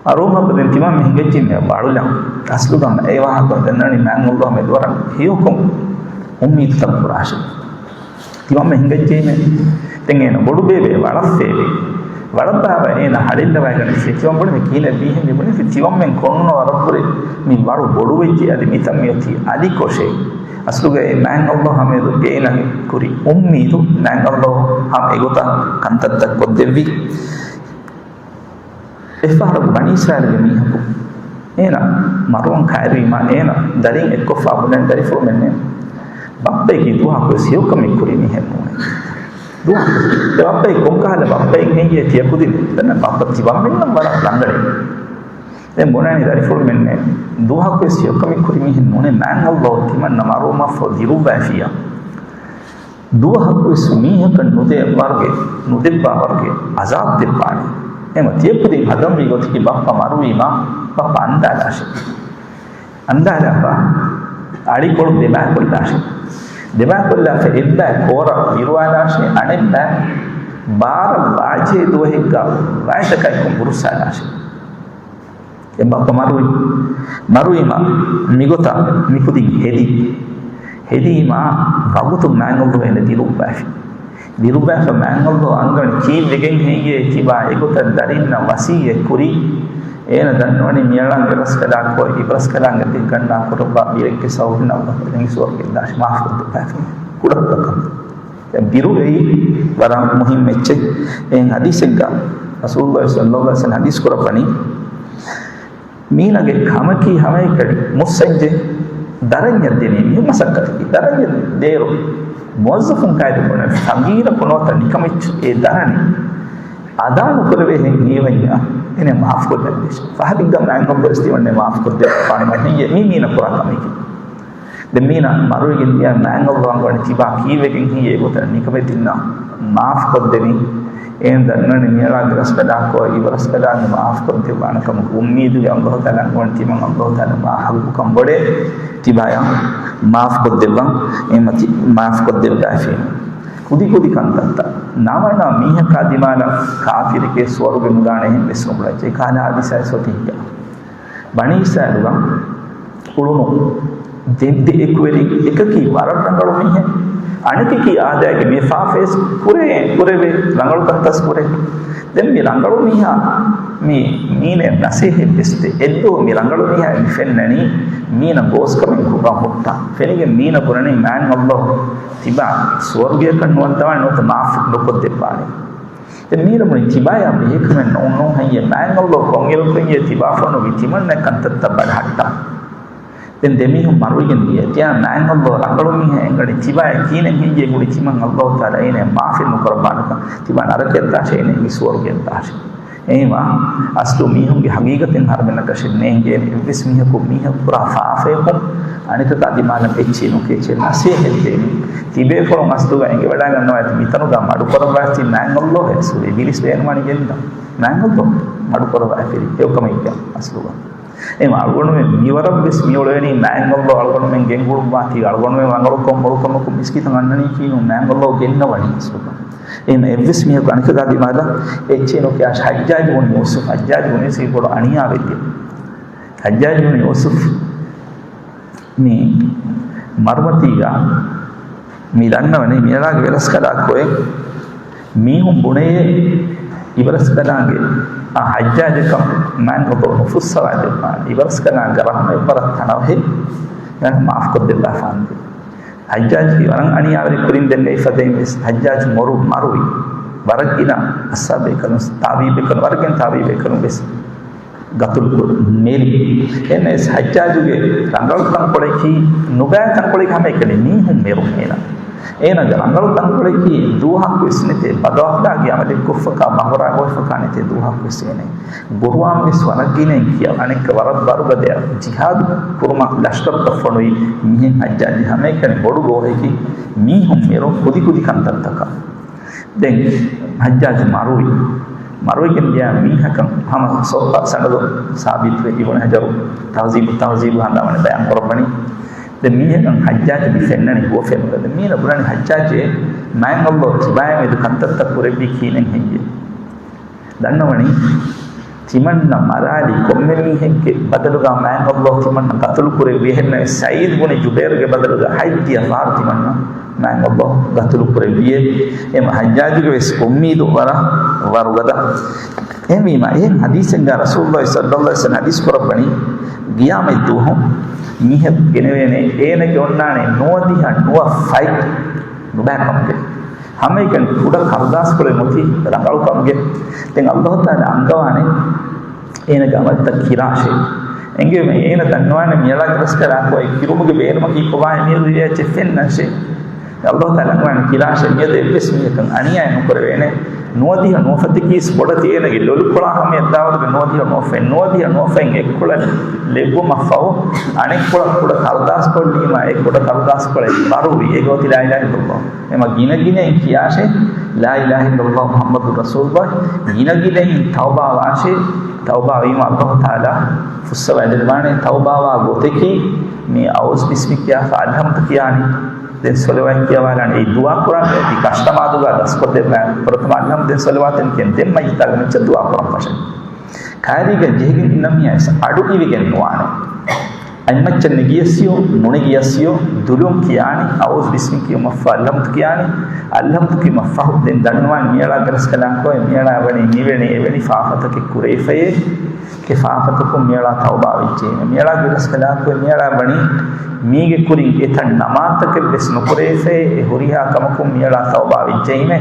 އަރޫހަކު ދެން ތިމަންމެ ހިނގައްޖީމޭ ވަޅުލަން. އަސްލުގަ އެ ވާހަކަ ދެންނަނީ މާތް ﷲ މެދުވަރަށް ހެޔޮކޮށް އުއްމީދުތައް ކުރާށޭ. ތިމަންމެ ހިނގައްޖީމޭ. ދެން އޭނަ ބޮޑުބޭބެ ވަޅަށް ފޭބެ. ވަޅަށް ބާވަ އޭނަ ހަޅޭއްލަވައިގަނެފި. ތިމަން ބުނެފި ކިހިނެއް ވީހެން މި ބުނެފި ތިމަންމެން ކޮންނޯ ވަރަށްވުރެ މި ވަޅު ބޮޑުވެއްޖެ އަދި މިތަން މިއޮތީ އަލިކޮށޭ. އަސްލުގަ އެ މާތް ﷲ ހަމަ އޭނަގެ ކުރި އުއްމީދު މާތް ﷲ ހަމަ އެގޮތަށް ކަންތައްތައް ކޮށްދެއްވި. އެއްފަހަރަކު ބަނީ އިސްރާއީލުގެ މީހަކު އޭނަ މަރުވަން ކައިރިވީމާ، އޭނަ ދަރިން އެއްކޮށްފާ ބުނަން ދަރިފުޅުމެންނޭ. ބަ-، ބައްޕައަކީ ދުވަހަކުވެސް ހެޔޮކަމެއް ކުރި މީހެއް ނޫނޭ. ދުވަހަކުވެސް. އެ ބައްޕައަކީ ކޮންކަހަލަ ބައްޕައެއް ހެއްޔޭ ތިޔަ ކުދިން؟ ދަންނަ ބައްޕަ ތިބަންމެންނަށް ވަރަށް ރަނގަޅޭ. ދެން ބުނާނީ ދަރިފުޅުމެންނޭ، ދުވަހަކުވެސް ހެޔޮކަމެއް ކުރި މީހެއް ނޫނޭ. މާތް ﷲ ތިމަންނަ މަރުވުމަށްފަހު ދިރުއްވައިފިއްޔާ، ދުވަހަކުވެސް މީހަކަށް ނުދޭ ވަރުގެ، ނުދެއްވާ ވަރުގެ އަޒާބު ދެއްވާނެ. އެހެންވީމަ ތިޔަ ކުދިން ހަދަންވީ ގޮތަކީ ބައްޕަ މަރުވީމަ ބައްޕަ އަންދާލާށޭ. އަންދާލާފަ އަޅިކޮޅު ދެބައިކޮށްލާށޭ. ދެބައިކޮށްލާފަ އެއްބައި ކޯރަށް ވިރުވާލާށޭ، އަނެއްބައި ބާރަށް ވާޖޭ ދުވަހެއްގަ ވާތްތަކާއެކު ބުރުއްސާލާށޭ. އެ ބައްޕަ މަރުވި، މަރުވީމަ މިގޮތަށް މިކުދިން ހެދި. ހެދީމަ ވަގުތު މާތް ﷲ އޭނަ ދިރުއްވައިފި. ދިރުއްވައިފަ މާތް ﷲ އަންގަން ކީއްވެގެން ހެއްޔޭ ތިބާ އެގޮތަށް ދަރިންނަށް ވަސިއްޔަތް ކުރީ؟ އޭނަ ދަންނަވަނީ މިއަޅާން އިބަރަސްކަލާކޮ، އިބަރަސްކަލާނގެ ތިން ގަންނާ ކުރައްވާ ބިރެއްގެ ސަބަބުން ﷲ އޭނަ ސުވަރުގެ ދާށި މާފު ކޮށްދެއްވާފި. ކުޑަކުޑަ ކަމެއް. ދެން ބިރު އެއީ ވަރަށް މުހިއްމު އެއްޗެއް. އެހެން ހަދީސެއްގަ ރަސޫލުﷲ ޞައްލަﷲ ޢަލައިހި ވަސައްލަމަ ޙަދީޘް ކުރައްވަނީ، މީނަގެ ކަމަކީ ހަމައެކަނި މުއްސަންޖެ ދަރަންޏަށް ދެނީ މީ މަސައްކަތަކީ ދަރަންޏަށް ދޭރު މުވައްޒަފުން ކާއިދު ބުނެ ފަގީރަކު ނުވަތަ ނިކަމެއްޗު އެ ދަރަނި އަދާ ނުކުރެވޭހެން ހީވަންޏާ އޭނަ މާފުކޮށްލަން ދޭށޭ. ފަހަރެއްގަ މާތް ﷲ ވެސް ތިމަންނަ މާފުކޮށްދެއްވާނެ މަ ހެއްޔޭ މީ މީނަ ކުރާ ކަމެކޭ. ދެން މީނަ މަރުވެގެން ދިޔަ މާތް ﷲ އަންގަވަނީ ތިބާ ކީއްވެގެން ހެއްޔޭ އެގޮތަށް ނިކަމެތިންނަށް މާފުކޮށްދެވިން. އޭނަ ދަންނަވަނީ މިއަޅާގެ އިބަރަސްކަލާކޮ އިބަރަސްކަލާނގެ މާފުކޮށްދެއްވާނެ ކަމުގެ އުއްމީދުގަ ﷲ ތަޢާލާ އަންގަވަނީ ތިމަން ﷲ ތަޢާލާ މާ ހައްގުކަން ބޮޑޭ ތިބާޔަށް މާފުކޮށްދެއްވަން. އެ މަތި މާފުކޮށްދެއްވައިފި. ކުދި ކުދި ކަންތައްތައް ނަމަނާ މީހަކާ ދިމާލަށް ކާފިރެކޭ ސުވަރުގެ ނުދާނެ އެހެން ވެސް ނުބުނައްޗޭ. ކާލާ ހަދީސާ ސޮތީހްޔާ. ބަނީ އިސްރާއީލުގަ އުޅުނު ދެ، ދެ އެކުވެރިން އެކަކީ ވަރަށް ރަނގަޅު މީހެއް. އަނެކަކީ އާދައިގެ މި ފާފަޔަސް ކުރޭ، ކުރެވޭ ރަނގަޅު ކަންތައް ކުރޭ. ދެން މި ރަނގަޅު މީހާ މި މީނަ ނަސޭހަތް ވެސް ދޭ. އެއްދުވަހު މި ރަނގަޅު މީހާ މި ފެންނަނީ މީނަ ގޯސްކަމެއް ކުރަން ހުއްޓާ. ފެނިގެން މީނަ ބުނަނީ މާތް ﷲ ތިބާ ސުވަރުގެއަކަށް ނުވަންދަވާނެ ނުވަތަ މާފު ނުކޮށްދެއްވާނެ. ދެން މީނަ ބުނި ތިބާޔާ ބެހޭ ކަމެއް ނޫން ނޫން ހެއްޔޭ މާތް ﷲ ކޮންއިރަކު ހެއްޔޭ ތިބާ ފޮނުވި ތިމަންނަ ކަންތައްތައް ބަލަހައްޓާ. ދެން ދެމީހުން މަރުވިގެން ދިޔަ. ތިޔާ މާތް ﷲ ރަނގަޅު މީހެއް އެނގަނީ ތިބާޔަށް ކީނެއް ހެއްޔޭ ގުޅި ތިމަން ﷲ ތަޢާލާ އޭނަ މާފެއް ނުކުރައްވާނެކަން. ތިބާ ނަރަކަޔަށް ދާށޭ އޭނަ އިނގި ސުވަރުގެއަށް ދާށޭ. އެހެންވީމަ އަސްލު މީހުންގެ ހަގީގަތެއް ހަރުމެންނަކަށެއް ނޭނގޭނެ. އެއްވެސް މީހަކު މީހަކު ކުރާ ފާފަޔަކުން އަނެކަކާ ދިމާލަށް އެއްޗެއް ނުކޭ އެއްޗެއް ނަސޭހަތް ދޭނެ. ތިބޭފުޅުން އަސްލުގަ އެނގިވަޑައިގަންނަވާ އެތި މިތަނުގަ މަޑުކުރައްވާތީ މާތް ﷲ އެއް ސުވެ އިބިލީސް ބޭނުމާނީ ގެންދަން. މާތް ﷲ މަޑުކުރައްވާފިރި އެއްކަމެއްގަ އަސްލުގަ. އެހެން އަޅުގަނޑުމެން މިވަރަށްވެސް މިއުޅެވެނީ މާތް ﷲ އަޅުގަނޑުމެން ގެންގުޅުއްވާތީ އަޅުގަނޑުމެން ރަނގަޅުކޮށް މޮޅުކަމަކުން މިސްކިތަށް އަންނަނީކީ ނޫން މާތް ﷲ ގެންނަވަނީ އަސްލުގަ. އެހެން އެއްވެސް މީހަކު އަނެކަކާ ދިމާލަށް އެއްޗެއް ނުކިޔާ ޙައްޖާޖު ބުނި ޔޫސުފް، ޙައްޖާޖު ބުނި ޔޫސުފް ބޮޑު އަނިޔާވެރިއެއް. ޙައްޖާޖު ބުނި ޔޫސުފް މި މަރުމަތީގަ މި ދަންނަވަނީ މިއަޅާގެ އިބަރަސްކަލާކޮއެ މީހުން ބުނެޔޭ އިބަރަސްކަލާނގެ އާ ޙައްޖާޖަކަށް މާތް ﷲ ނުފުއްސަވާ ދެއްވާނެ. އިބަރަސްކަލާނގެ ރަޙްމަތް ވަރަށް ތަނަވަހެއް މާތް މާފުކޮށްދެއްވާފާނެ. ޙައްޖާޖް ވަރަށް އަނިޔާވެރި ކުރިން ދެން ވެ ފަދައިން ވެސް ޙައްޖާޖް މޮރު މަރުވި. ވަރަށް ގިނަ އައްސާބޭކަލުން ތާބީބޭކަލުން ވަރަށް ގިނަ ތާބީބޭކަލުން ވެސް ގަތުލު ކުރި މެރި. އެން އެސް ޙައްޖާޖުގެ ރަނގަޅު ތަންކޮޅަކީ ނުބައި ތަންކޮޅެއް ހަމައެކަނި މީހުން މެރުން އޭނަ. އޭނަގެ ރަނގަޅު ތަންކޮޅަކީ ދުވަހަކުވެސް ނެތޭ ބަދުއަޚްލާގީ ޢަމަލެއްކޮށްފަކާ މަގުރާ ގޮވެފަކާ ނެތޭ ދުވަހަކުވެސް އޭނަ. ގުރުއާން ވެސް ވަރަށް ގިނައިން ކިޔާ އަނެއްކަ ވަރަށް ވަރުގަދަޔަށް ޖިހާދު ކުރުމަށް ލަޝްކަރުތައް ފޮނުވި މިހެން ޙައްޖާޖް ހަމައެކަނި ބޮޑު ގޯހެކި މީހުން މެރުން ކުދިކުދި ކަންތައްތަކަށް. ދެން ޙައްޖާޖް މަރުވި. މަރުވެގެން ދިޔަ މީހަކަށް ހަމަ ޞައްޙަ ސަނަދު ސާބިތުވެ އިބްނު ޙަޖަރު ތަހްޒީބު ތަހްޒީބު ހަނދާންވަނީ ބަޔާން ކުރައްވަނީ. ދެން މީހަކަށް ޙައްޖާޖް މި ފެންނަނީ ގޮވަފެނުގަ. ދެން މީނަ ބުނަނީ ޙައްޖާޖޭ މާތް ﷲ ތިބާޔާމެދު ކަންތައްތައް ކުރެއްވީ ކީނެއް ހެއްޔޭ؟ ދަންނަވަނީ ތިމަންނަ މަރާލީ ކޮންމެ މީހެއްގެ ބަދަލުގަ މާތް ﷲ ތިމަންނަ ގަތުލު ކުރެއްވި. އެހެންނަމަވެސް ސަޢީދު ބުނި ޖުބައިރުގެ ބަދަލުގަ ހަތްދިހަ ފަހަރު ތިމަންނަ މާތް ﷲ ގަތުލު ކުރެއްވިއޭ. އެހެން ޙައްޖާޖުގެ ވެސް އުއްމީދު ވަރަށް ވަރުގަދަ. އެހެންވީމަ އެހެން ޙަދީޘެއްގަ ރަސޫލުﷲ ޞައްލަﷲ ޢަލައިހި ވަސައްލަމަ ޙަދީޘް ކުރައްވަނީ ޤިޔާމަތް ދުވަހު މީހަކު ގެނެވޭނެ އޭނަގެ އޮންނާނެ ނުވަދިހަ ނުވަ ފަތް ނުބައިކަމުގެ. ހަމައެކަނި ކުޑަ ކަރުދާސްކޮޅެއް ނުތީ ރަނގަޅުކަމުގެ. ދެން ﷲ ތަޢާލާ އަންގަވާނެ އޭނަގެ ޢަމަލުތައް ކިރާށޭ. އެނގޭމެ އޭނަ ދަންނަވާނެ މިއަޅާ އިބަރަސްކަލާކޮ އެ ކިރުމުގެ ބޭނުމަކީ ކޮބާ އެމީރު ރިޔާއެއްޗެއް ފެންނަށޭ. ﷲ ތާލާ އަންގަވާނެ ކިރާށޭ މިއަދު އެއްވެސް މީހަކަށް އަނިޔާއެއް ނުކުރެވޭނެ. ނުވަދިހަ ނުވަފަތިކީސް ބޮޑަށް ތިޔޭނަގެ ލޮލުކޮޅާ ހަމަޔަށް ދާވަތުގެ ނުވަދިހަ ނުވަފަތް، ނުވަދިހަ ނުވަފަތް އެއްކޮޅަށް ލެއްވުމަށްފަހު، އަނެއްކޮޅަށް ކުޑަ ކަރުދާސްކޮޅެއް ލިޔުމާ، އެ ކުޑަ ކަރުދާސްކޮޅެއް ބަރުވި، އެ ގޯތި ލާ އިލާހަ އިއްލައްލާހު. އެމަ ގިނަ ގިނައިން ކިޔާށޭ، ލާ އިލާހަ އިއްލައްލާހު މުޙައްމަދު ރަސޫލުއްލާހި. ގިނަ ގިނައިން ތައުބާވާށޭ، ތައުބާވީމަ ﷲ ތާލާ ފުއްސަވައިދެއްވާނެ. ތައުބާވާ ގޮތަކީ، މި އައޫޒު ބިސްމި ކިޔާފަ އަލްޙަމްދު ކިޔާނީ. ދެން ޞަލަވާތް ކިޔަވާލާނެ. އެ ދުޢާ ކުރާ ތި ކަށްނަމާދުގަ ދަސްކޮށްދެއްވާ ފުރަތަމަ އަލްޙަމްދު، ދެން ޞަލަވާތެއް ކިޔަން، ދެން މައްޔިތާގެ މައްޗަށް ދުޢާ ކުރަން ފަށޭ. ކައިރީގަ ޖެހިގެން އިންނަ މީހާ އަޑު އިވިގެން ނުވާނެ. އަތްމައްޗަށް ނެގިޔަސްޔޯ، ނުނެގިޔަސްޔޯ، ދުލުން ކިޔާނީ، އައޫޒު ބިސްމި ކިޔުމަށްފަހު އަލްޙަމްދު ކިޔާނީ. އަލްޙަމްދު ކިޔުމަށްފަހު ދެން ދަންނަވާނީ މިއަޅާ ގެރަސްކަލާނގެ ކޯއެ، މިއަޅާ ވަނީ މިވެނި އެވެނި ފާފަތަކެއް ކުރެވިފައޭ. އެ ފާފަތަކުން މިއަޅާ ތައުބާ ވެއްޖެއީމެ. މިއަޅާ ގެރަސްކަލާނގެ ކޯއެ، މިއަޅާ ވަނީ މީގެ ކުރިން އެތައް ނަމާދުތަކެއް ވެސް ނުކުރެވިފައޭ. އެ ހުރިހާ ކަމަކުން މިއަޅާ ތައުބާ ވެއްޖެއީމެ.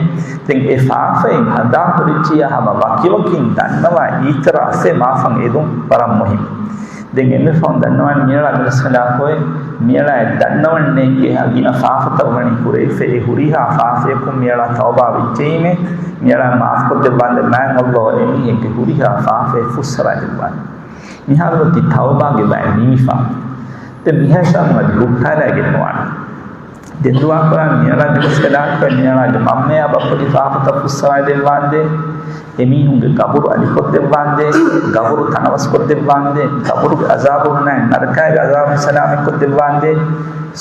ދެން އެ ފާފައިން ހަނދާން ކުރެއްޖިއްޔާ ހަމަ ވަކިވަކިން ދަންނަވާ އިއުތިރާފެއް މާފަށް އެދުން ވަރަށް މުހިއްމު. ދެން އެންމެ ފަހުން ދަންނަވާނީ މިއަޅާ ގެރަސްކަލާނގެ ކޯއެ، މިއަޅާއަށް ދަންނަވަންނޭނގެ ގިނަ ފާފަތައް ވަނީ ކުރެވިފައި. އެ ހުރިހާ ފާފަޔަކުން މިއަޅާ ތައުބާ ވެއްޖެއީމެ، މިއަޅާ މާފްކޮށްދެއްވާނދޭ. މާތް ﷲ އެމީހެއްގެ ހުރިހާ ފާފައެއް ފުއްސަވައިދެއްވާނެ. މިހާރު އޮތީ ތައުބާގެ ބައެއް ނިމިފަ. ދެން މިހާ ހިސާބުން އަދި ހުއްޓާލައިގެން ނުވާނެ. ދެން ދުޢާ ކުރާނީ މިއަޅާ ގެރަސްކަލާނގެ ކޯއެ، މިއަޅާގެ މަންމަޔާ ބައްޕަގެ ފާފަތައް ފުއްސަވައިދެއްވާނދޭ. އެމީހުންގެ ގަބުރު އަލިކޮށްދެއްވާނދޭ، ގަބުރު ތަނަވަސްކޮށްދެއްވާނދޭ، ގަބުރުގެ އަޒާބުންނާއި ނަރަކާގެ އަޒާބުން ސަލާމަތްކޮށްދެއްވާނދޭ،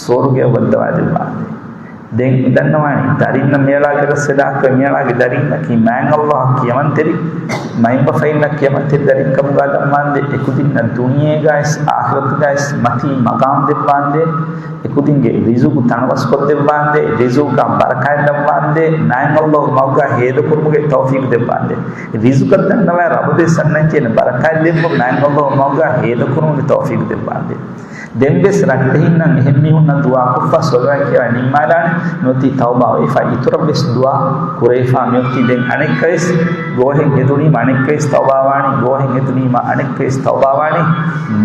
ސުވަރުގެއަށް ވައްދަވާދެއްވާނދޭ. ދެން ދަންނަވާނީ ދަރިންނަށް މިއަޅާ ގެރަސްކަލާނގެ ކޯއެ، މިއަޅާގެ ދަރިންނަކީ މާތް ﷲ އަށް ކިޔަމަންތެރި، މައިންބަފައިންނަށް ކިޔަމަންތެރި ދަރިން ކަމުގަ ލައްވާނދޭ، އެކުދިންނަށް ދުނިޔޭގައިސް އާޚިރަތުގައިސް މަތީ މަގާމް ދެއްވާނދޭ، އެކުދިންގެ ރިޒުގު ތަނަވަސްކޮށްދެއްވާނދޭ، ރިޒުގުގަ ބަރަކާތް ލައްވާނދޭ، މާތް ﷲ މަގުގަ ހޭދަކުރުމުގެ ތައުފީގު ދެއްވާނދޭ. ރިޒުގަށް ދަންނަވާ ރަބަދެއް ސަންނަން ކިޔަން ބަރަކާތް ލެއްވުން މާތް ﷲ މަގުގަ ހޭދަކުރުމުގެ ތައުފީގު ދެއްވާނދޭ. ދެން ވެސް ރައްޓެހިންނަށް އެހެން މީހުންނަށް ދުޢާ ކޮށްފަ ސޮލުވާ ކިޔަވާ ނިންމާލާނެ. ނުވަތީ ތައުބާ ވެފަ އިތުރަށް ވެސް ދުޢާ ކުރެވިފަ މިއޮތީ. ދެން އަނެއްކަވެސް ގޯހެއް ހެދުނީމަ އަނެއްކަވެސް ތައުބާވާނީ، ގޯހެއް ހެދުނީމަ އަނެއްކަވެސް ތައުބާވާނީ،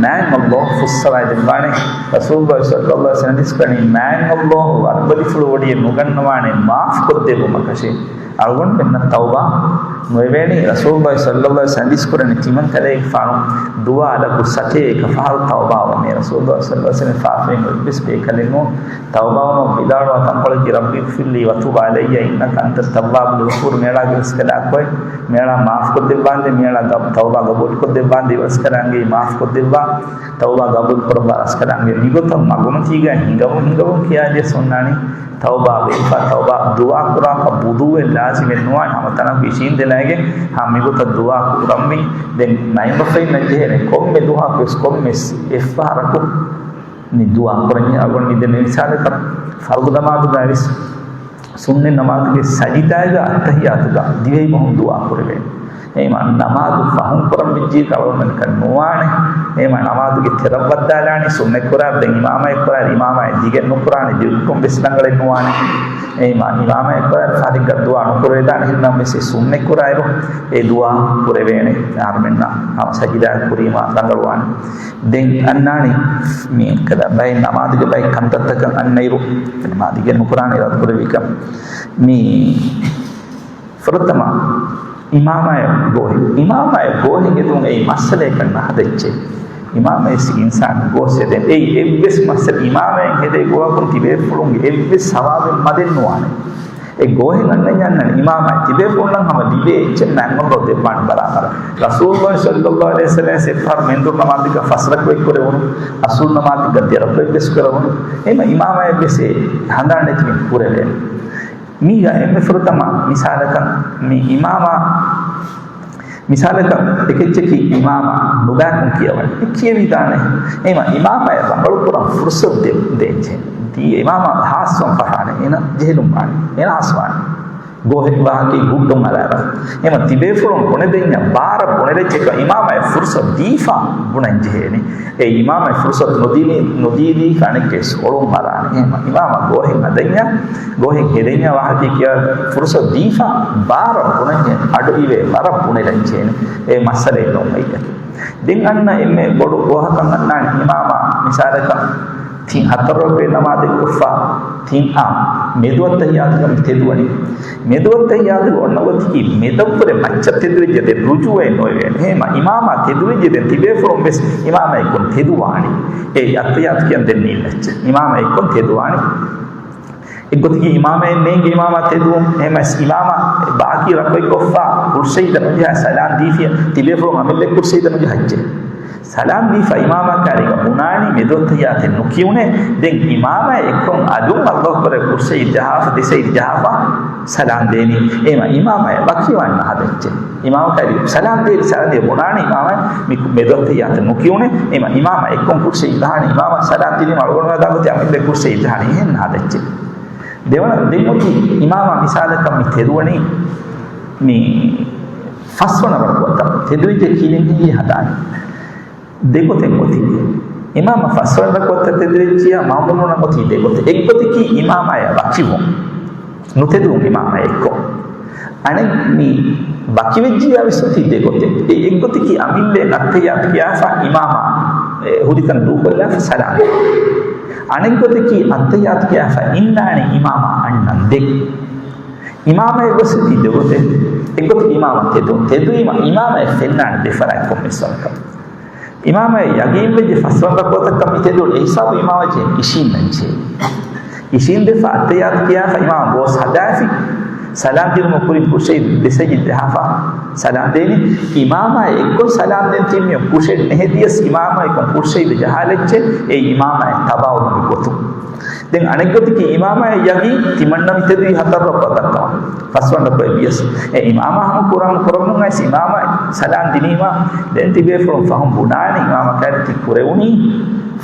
މާތް ﷲ ފުއްސަވައިދެއްވާނެ. ރަސޫލުﷲ ޞައްލަﷲ ޢަލައިހި ވަސައްލަމަ ޙަދީޘް ކުރަނީ، މާތް ﷲ ވަރުބަލިފުޅު ވޮޑިއެއް ނުގަންނަވާނެ މާފްކޮށްދެއްވުމަކަށެއް. އަޅުގަނޑުމެންނަށް ތައުބާ ނުވެވޭނީ. ރަސޫލުﷲ ޞައްލަﷲ ޢަލައިހި ވަސައްލަމަ ޙަދީޘް ކުރަނީ ތިމަން ކަލޭގެފާނު ދުޢާ ލައްވު ސަތޭކަ ފަހަރު ތައުބާވަމޭ. ރަސޫލުﷲ ޞައްލަﷲ ޢަލައިހި ވަސައްލަމަ ފާފައިން އޮތްވެސް ބޭކަލެއް ނޫން. ތައުބާވަމުން ވިދާޅުވާ ތަންކޮޅަކީ، "رب اغفر لي وتب علي إنك أنت التواب الغفور." މިއަޅާ ގެރަސްކަލާނގެ ކޯއެ، މިއަޅާ މާފްކޮށްދެއްވާނދޭ، މިއަޅާ ގަ-، ތައުބާ ގަބޫލުކޮށްދެއްވާނދޭ، ރަސްކަލާނގެ މާފްކޮށްދެއްވާ، ތައުބާ ގަބޫލުކުރައްވާ ރަސްކަލާނގެ. މިގޮތަށް މަގުމަތީގަ ހިނގަވަން ހިނގަވަން ކިޔާލިޔަސް އޮންނާނީ ތައުބާ ވެފަ، ތައުބާ ދުޢާ ކުރާފަ ވުޟޫއެއް ލާޒިމެއް ނުވާނެ. ހަމަ ތަނަކު އިށީނދެލައިގެން ހަމަ މިގޮތަށް ދުޢާ ކުރަންވީ. ދެން މައިންބަފައިންނަށް ޖެހޭނެ ކޮންމެ ދުޢާއަކުވެސް ކޮންމެސް އެއްފަހަރަކު މި ދުޢާ ކުރަންޏާ. އަޅުގަނޑު މި ދެން މި މިސާލަކަށް ފަރުޟު ނަމާދުގައިވެސް ސުންނަތް ނަމާދުގެ ސަޖިދާގަ އައްތަޙިއްޔާތުގަ ދިވެހިބަހުން ދުޢާ ކުރެވޭނެ. އެހެންވީމަ ނަމާދު ފަހުން ކުރަން ވެއްޖެ ކަޅުވަންވަންކަން ނުވާނެ. އެހެންވީމަ ނަމާދުގެ ތެރަށް ވައްދާލާނީ، ސުންނަތް ކުރާ ދެން އިމާމާއެއް ކުރާ، އިމާމާއެއް ދިގެއް ނުކުރާނެ، ދިގުކޮށް ވެސް ރަނގަޅެއް ނުވާނެ. އެހެންވީމަ އިމާމާއެއް ކުރާ ފާދިގަ ދުޢާ ނުކުރެވޭދާނެ. އެހެންނަމަވެސް ސުންނަތް ކުރާއިރު އެ ދުޢާ ކުރެވޭނެ. އަހަރުމެންނަށް ހަމަ ސަޖިދާ ކުރީމަ ރަނގަޅުވާނެ. ދެން އަންނާނީ މި ކަދަ ބައެއް ނަމާދުގެ ބައެއް ކަންތައްތަކަށް އަންނައިރު ނަމާދު ދިގެއް ނުކުރާނެ އިރާދަ ކުރެވިކަން. މި ފުރަތަމަ އިމާމާއެއް ގޯހެއް، އިމާމާއެއް ގޯހެއް ހެދުން އެއީ މައްސަލައެއް ކަން ނަހަދައްޗޭ. އިމާމަށް އިންސާން ގޯސް ހެދެން. އެއީ އެއްވެސް މައްސަލަ އިމާމާއެއް ހެދޭ ގޯހަކުން ތިބޭފުޅުންގެ އެއްވެސް ސަވާބެއް މަދެއް ނުވާނެ. އެ ގޯހެއް އަންނަންޏާ އަންނަނީ އިމާމާއެއް ތިބޭފުޅުންނަށް ހަމަ ލިބޭ އެއްޗެއް މާތް ﷲ ދެއްވާނެ ބަރާބަރަށް. ރަސޫލުﷲ ޞައްލަﷲ ޢަލައިހި ވަސައްލަމަ އެއްފަހަރު މެންދުރު ނަމާދުގަ ފަސް ރަކުޢަތް ކުރެވުނު، އަސުރު ނަމާދުގަ ދެ ރަކުޢަތް ވެސް ކުރެވުނު. އެހެންވީމަ އިމާމާއެއް ވެސް އެ ހަނދާން ނެތިމިން ކުރެވޭނެ. މީގަ އެންމެ ފުރަތަމަ މިސާލަކަށް މި އިމާމާ، މިސާލަކަށް އެކެއްޗަކީ އިމާމާ ނުބައިކުން ކިޔަވަން. އެ ކިޔެވިދާނެ. އެހެންވީމަ އިމާމާއަށް ރަނގަޅު ކުރަން ފުރުޞަތު ދޭ، ދޭންޖެހޭ. ތީ އިމާމާ ހާއްސަވަން ފަށާނެ. އޭނަ ޖެހިލުން ވާނެ. އޭނަ ހާއްސަވާނެ. ގޯހެއް ވާހަކައި ގުއްޑުން އަރާރަ. އެހެންވީމަ ތިބޭފުޅުން ބުނެދެންޏާ ބާރަށް ބުނެލައްޗޭ އިމާމާއަށް ފުރުޞަތު ދީފަ ބުނަން ޖެހޭނެ. އެ އިމާމަށް ފުރުޞަތު ނުދީ، ނުދީ ދީފަ އަނެއްކަސް އޮޅުން އަރާނެ. އެހެންވީމަ އިމާމަށް ގޯހެއް ހަދަންޏާ، ގޯހެއް ހެދަންޏާ ވާހަކައެއް ކިޔަވާ ފުރުޞަތު ދީފަ ބާރަށް ބުނަންޖެހޭ. އަޑު އިވޭ ވަރަށް ބުނެލަން ޖެހޭނެ. އެ މައްސަލައެއް ނޫން އެއްޔަކީ. ދެން އަންނަ އެންމެ ބޮޑު ގޯހަކަށް އަންނާނެ އިމާމާ މިސާލަކަށް ތިން ހަތަރު ރަކުޢަތް ނަމާދެއް ކޮށްފަ ތިން އާ، މެދު އައްތަހިއްޔާތުގަ މި ތެދުވަނީ. މެދު އައްތަހިއްޔާތުގަ އޮންނަ ގޮތަކީ މެދަށްވުރެ މައްޗަށް ތެދުވެއްޖެ ދެން ރުޖޫޢައެއް ނޯވޭނެ. އެހެންމަ އިމާމާ ތެދުވެއްޖެ ދެން ތިބޭފުޅުން ވެސް އިމާމާ އެއްކޮން ތެދުވާނީ. އެ އައްތަހިއްޔާތު ކިޔަން ދެން ނީން އެއްޗެއް. އިމާމާ އެއްކޮން ތެދުވާނީ. އެއްގޮތަކީ އިމާމާއެއް ނޭނގެ އިމާމާ ތެދުވުން. އެހެންމަސް އިމާމާ ބާކީ ރަކުޢަތް ކޮށްފަ ކުރުސީއަށް ނުޖަހާ ސަލާން ދީފިޔަ ތިބޭފުޅުން އަމިއްލަ ކުރުސީއަށް ނުޖަހައްޖެ. ސަލާން ދީފަ އިމާމާ ކާރިގަ ބުނާނީ މެދު އައްތަހިއްޔާތެއް ނުކިޔުނޭ. ދެން އިމާމާ އެއްކޮން އަލުން އައްލާހު އަކްބަރު ކުރުސީއަށް ޖަހާފަ ދެ ސަޖިދަ ޖަހާފަ ސަލާން ދޭނީ. އެހެންމަ އިމާމާ ވަކިވާން ނަހަދައްޗެ. އިމާމާ ކާރި ސަލާން ދޭ، ސަލާން ދޭ ބުނާނީ އިމާމާ މި މެދު އައްތަހިއްޔާތެއް ނުކިޔުނޭ. އެހެންމަ އިމާމާ އެއްކޮން ކުރުސީއަށް ޖަހާނީ. އިމާމާ ސަލާން ދިނީމަ އަޅުގަނޑު ވަދާގޮތެއް އަމިއްލަ ކުރުސީއަށް ޖަހާނީ. އެހެން ނަހަދައްޗެ. ދެވަނަ، ދެން އޮތީ އިމާމާ މިސާލަކަށް މި ތެދުވަނީ މި ފަސްވަނަ ރަކުޢަތަށް ތެދުވެއްޖެ ކީރިން ހިނގި ހަދާނެ. ދެގޮތެއް އޮތީ. އިމާމާ ފަސްވަނަ ރަކުޢަތަށް ތެދުވެއްޖިޔާ މައުމޫމުންނަށް އޮތީ ދެގޮތެއް. އެއްގޮތަކީ އިމާމާޔާ ވަކިވުން. ނުތެދުވުން އިމާމާ އެއްކޮށް. އަނެއް މި ވަކިވެއްޖިޔާ ވެސް އޮތީ ދެގޮތެއް. އެ އެއްގޮތަކީ އަމިއްލައަށް އައްތަހިއްޔާތު ކިޔާފަ އިމާމާ އެ ހުރިތަން ދޫކޮށްލާފަ ސަލާމް. އަނެއްގޮތަކީ އައްތަހިއްޔާތު ކިޔާފަ އިންނާނެ އިމާމާ އަންނަން ދެން. އިމާމާ އެއްގޮތަކީ ދެގޮތެއް. އެއްގޮތަކީ އިމާމާ ތެދު، ތެދުވީމަ އިމާމާ އެ ފެންނާނެ ދެފަރާތް ކޮންމެސް ވަރަކަށް. އިމާމާ ޔަގީންވެއްޖެ ފަސްވަނަ ރަކުޢަތަކަށް މި ތެދުވަނީ އެ ހިސާބު އިމާމާ ޖެހޭ އިށީންނަން ޖެހޭ. އިށީން ދެފަ އައްތަހިއްޔާތު ކިޔާފަ އިމާމާ ގޯސް ހަދާފި. ސަލާމް ދިނުމަށް ކުރިން ކުރުސީ ދެ ސަޖިދަ ޖަހާފަ ސަލާމް ދޭނީ. އިމާމާ އެއްކޮށް ސަލާމް ދޭން ތިން މީހުން ކުށެއް ނެހެދިޔަސް އިމާމާ އެއްކޮށް ކުރުސީ ދެ ޖަހާލައްޗެ އެ އިމާމާ ތަބާވުމުގެ ގޮތުން. ދެން އަނެއްގޮތަކީ އިމާމާ ޔަގީން ތިމަންނަ މި ތެދުވީ ހަތަރު ރަކުޢަތަށް ކަމަށް. ފަސްވަނަ ރަކުޢަތް ވިޔަސް އެ އިމާމާ ހަމަ ކުރަން ކުރަމުން އައިސް އިމާމާ ސަލާމް ދިނީމަ ދެން ތިބޭފުޅުން ފަހުން ބުނާނެ އިމާމާ ކާރި ތި ކުރެވުނީ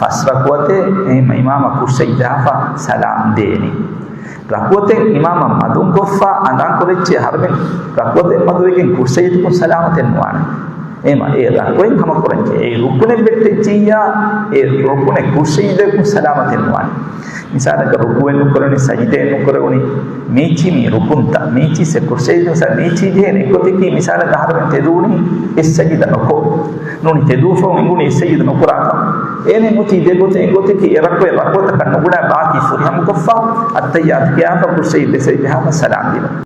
ފަސް ރަކުޢަތެއް. އެހެންމަ އިމާމާ ކުށެއް ޖަހާފަ ސަލާމް ދޭނީ. ރަކުޢަތެއް އިމާމާ މަދުން ކޮށްފަ އަނދާން ކުރެއްޗޭ އަހަރުމެން ރަކުޢަތެއް މަދުވެގެން ކުށެއް ޖެހިއްޖެކުން ސަލާމަތެއް ނުވާނެ. އެހެންމަ އެ ރަކުޢަތް ހަމަ ކުރަންޖެހޭ. އެ ރުކުނެއް ވެއްޓެއްޖިއްޔާ އެ ރުކުނެއް ކުށެއް ޖެހިއްޖެކުން ސަލާމަތެއް ނުވާނެ. މިސާލަކަށް ރުކޫޢެއް ނުކުރެވުނީ، ސަޖިދައެއް ނުކުރެވުނީ، މީޗީ މީ ރުކުންތައް، މީޗީ ސެ ކުށެއް ޖެހިއްޖެ، މިސާލަކަށް މީޗީ ޖެހޭނެ އެއްގޮތަކީ މިސާލަކަށް އަހަރުމެން ތެދުވުނީ އެއް ސަޖިދަ ނުކޮށް. ނޫނީ ތެދުވެފަ އިނގުނީ އެއް ސަޖިދަ ނުކުރާކަށް. އޭނެ އޮތީ ދެގޮތެއް. އެއްގޮތަކީ އެ ރަކުޢަތް ރަކުޢަތަކަށް ނުގުނާ ބާކީ ފުރިހަމަކޮށްފަ އައްތަހިއްޔާތު ކިޔާފަ ކުށެއް ދެ ސަޖިދަ ޖަހާފަ ސަލާމް ދިނުން.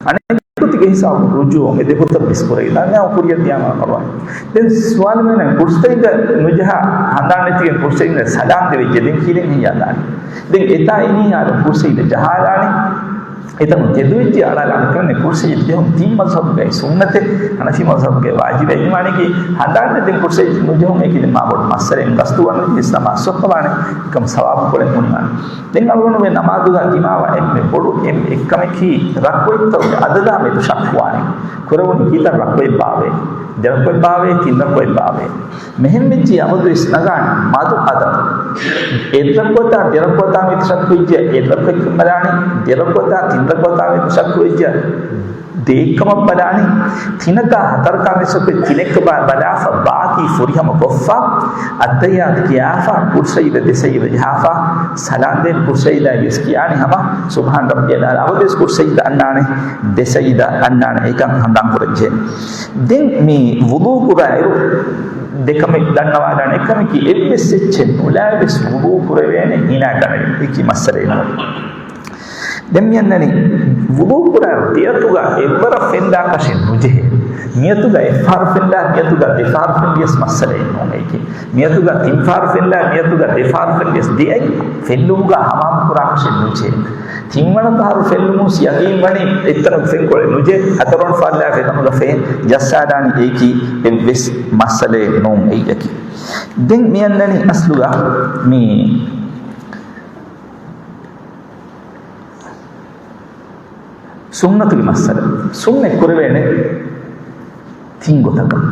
އަނެއް ގޮތެއްގެ ހިސާބު ރުޖޫޢު އެ ދެގޮތަށް ވެސް ކުރެވިދާނެ. އަންނަ ކުރިއަށް ދިޔާމަ ނުވާ. ދެން ސުވާލު މިއަންނަނީ ކުރުސީގަ ނުޖަހާ ހަނދާން ނެތިގެން ކުރުސީގަ ސަލާމް ދެވިއްޖެ ދެން ކިހިނެއް ހިނގާދާނީ؟ ދެން އެތާ އިނީ އާރު ކުރުސީގަ ޖަހާލާނީ. އެތަނުން ތެދުވެއްޖެ އަޅާލާނެ ކަމެއް ކުރުސީ ޖެހުން ތިން މަޒްހަބުގައި ސުންނަތެއް، ހަނަފީ މަޒްހަބުގައި ވާޖިބެއް. އެހެންވީމަ ހަނދާން ނެތިގެން ކުރުސީ ނުޖެހުން އެކި މާ ބޮޑު މައްސަލައެއް ގަސްތުވާނު އިސްލާމް އަސްލު ވާނެ ކަމަށް ސަވާބު ކޮޅެއް ހުންނާނެ. ދެން އަޅުގަނޑުމެން ނަމާދުގަ ދިމާވާ އެންމެ ބޮޑު އެންމެ އެއްކަމަކީ ރަކުޢަތްތަކުގެ އަދަދާ މެދު ޝައްކުވާނެ. ކުރެވުނީ ކިތައް ރަކުޢަތް ބާވޭ؟ ދެ ރަކުޢަތް ބާވޭ؟ ތިން ރަކުޢަތް ބާވޭ؟ މިހެންވެއްޖެ އަބަދުވެސް ނަގާނެ މަދު އަދަދު. އެއް ރަކުޢަތާ ދެ ރަކުޢަތާ މެދު ޝައްކުވެއްޖެ އެއް ރަކުޢަތް ބަލާނެ، ދެ ރަކުޢަތާ ތިން ރަކުޢަތާ މެދު ޝައްކުވެއްޖެ ދެ އެއްކަމަށް ބަލާނީ، ތިނަކާ ހަތަރަކާ މެދު ޝައްކުވެ ތިނެއްކަ ބަ-، ބަލާފަ ބާކީ ފުރިހަމަ ކޮށްފަ، އައްތަހިއްޔާތު ކިޔާފަ، ކުރުސީ ދެ ސަޖިދަ ޖަހާފަ، ސަލާމް ދޭން ކުރުސީ ވެސް ކިޔާނީ ހަމަ ސުބްޙާނަ ރައްބިޔަލް އަޢްލާ. އަބަދުވެސް ކުރުސީ އަންނާނެ، ދެ ސަޖިދަ އަންނާނެ. އެކަން ހަނދާން ކުރަންޖެހޭ. ދެން މި ވުޟޫ ކުރާއިރު ދެކަމެއް ދަންނަވާލާނެ. އެކަމަކީ އެއްވެސް އެއްޗެއް ނުލާ ވެސް ވުޟޫ ކުރެވޭނެ ހިނާ ގަނެ. އެކި މައްސަލައެއް ނޫން. ދެން މިއަންނަނީ ވުޟޫ ކުރާ ދެއަތުގަ އެއްވަރަށް ފެންދާކަށެއް ނުޖެހޭ. މިއަތުގަ އެއްފަހަރު ފެންދާ، މިއަތުގަ ދެފަހަރު ފެންދިޔަސް މައްސަލައެއް ނޫން އެކި. މިއަތުގަ ތިންފަހަރު ފެންދާ، މިއަތުގަ ދެފަހަރު ފެންދިޔަސް ދެއަތް ފެންނުމުގަ ހަމަހަމަ ކުރާކަށެއް ނުޖެހޭ. ތިންވަނަ ފަހަރު ފެންނުމުން ޔަގީން ވަނީ އެތަނުގަ ފެންކޮޅެއް ނުޖެހޭ. ހަތަރުވަނަ ފަހަރު ލާފަ އެތަނުގަ ފެން ޖައްސާލާނީ އެއީކީ އެއްވެސް މައްސަލައެއް ނޫން އެއީ އެކި. ދެން މިއަންނަނީ އަސްލުގަ މި ސުންނަތުގެ މައްސަލަ. ސުންނަތް ކުރެވޭނެ ތިން ގޮތަކަށް.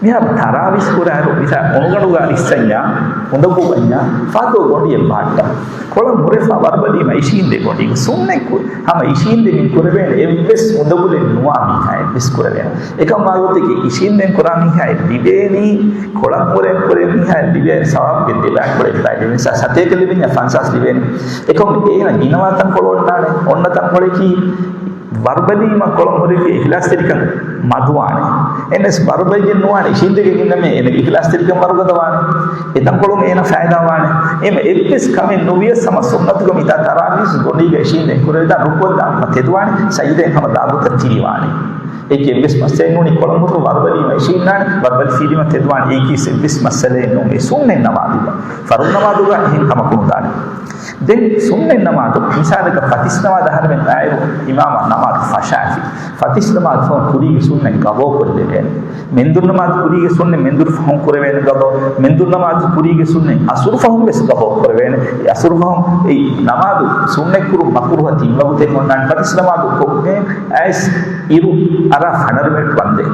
މިހާރު ތަރާވީސް ކުރާއިރު މިސާ އޮނުގަނޑުގަ އިސްސަންޏާ، އުނދަގޫ ވަންޏާ، ފާތު ގޮނޑިއެއް ބާއްޓާ. ކޮޅަން ހުރެފަ ވަރުބަލީމަ އިށީނދެ ގޮނޑީގަ ސުންނަތް ކު-، ހަމަ އިށީނދެމިން ކުރެވޭނެ އެއްވެސް އުނދަގުލެއް ނުވާ މީހާއެއް ވެސް ކުރެވޭނެ. އެކަމާ ގޮތެކޭ އިށީނދެން ކުރާ މީހާއެއް ލިބޭނީ، ކޮޅަން ހުރެން ކުރޭ މީހާއެއް ލިބޭ ސަވާބުގެ ދެބައިކުޅަ އެއްބައި ލިބޭނީ. ސަ-، ސަތޭކަ ލިބިންޏާ ފަންސާސް ލިބޭނީ. އެކަމު އޭނަ ގިނަވާ ތަންކޮޅު އޮންނާނެ. އޮންނަ ތަންކޮޅަކީ ވަރުބަލީމަ ކޮޅަން ހުރެފި އިޚްލާޞްތެރިކަން މަދުވާނެ. އެންވެސް ވަރުބައިގެން ނުވާނެ، އިށީނދެގެން އިންނަމޭ، އޭނަގެ އިޚްލާޞްތެރިކަން ވަރުގަދަވާނެ. އެތަންކޮޅުން އޭނަ ފައިދާވާނެ. އެމަ އެއްވެސް ކަމެއް ނުވިޔަސް ހަމަ ސުންނަތުގަ މިތާ ތަރާވީހު ގޮނޑީގަ އިށީނދެ އެންކުރެވިދާނެ ރުކުޢަށް ދާން ތެދުވާނެ، ސަޖިދައިން ހަމަ ދާބުތައް ތިރިވާނެ. އެކި އެއްވެސް މައްސަލައެއް ނޫނީ ކޮޅަނގުތު ވަރުބަލީމަ އިށީންނާނެ، ވަރުބަލި ފީލީމަ ތެދުވާނެ، އެއީކީސް އެއްވެސް މައްސަލައެއް ނޫން. އެ ސުންނަތް ނަމާދުގަ، ފަރުޟު ނަމާދުގަ އެހެން ކަމަކު ނުދާނެ. ދެން ސުންނަތް ނަމާދު، މިސާލަކަށް ފަތިސް ނަމާދު އަހަރެމެން އާއިރު އިމާމާ ނަމާދު ފަށާފި. ފަތިސް ނަމާދު ފަހުން ކުރީގެ ސުންނަތް ގަޟާ ކޮށްލެވޭނެ. މެންދުރު ނަމާދު ކުރީގެ ސުންނަތް މެންދުރު ފަހުން ކުރެވޭނެ ގަޟާ. މެންދުރު ނަމާދު ކުރީގެ ސުންނަތް އަސުރު ފަހުން ވެސް ގަޟާ ކުރެވޭނެ. އެ އަސުރު ފަހުން އެ ނަމާދު ސުންނަތް ކުރުން މަކުރުހަ ތިން ވަގުތެއް އޮންނާނެ. ފަތިސް ނަމާދު ކޮށްގެން އައިސް އިރު އަރާ ފަނަރަ މިނެޓް ވަންދެން.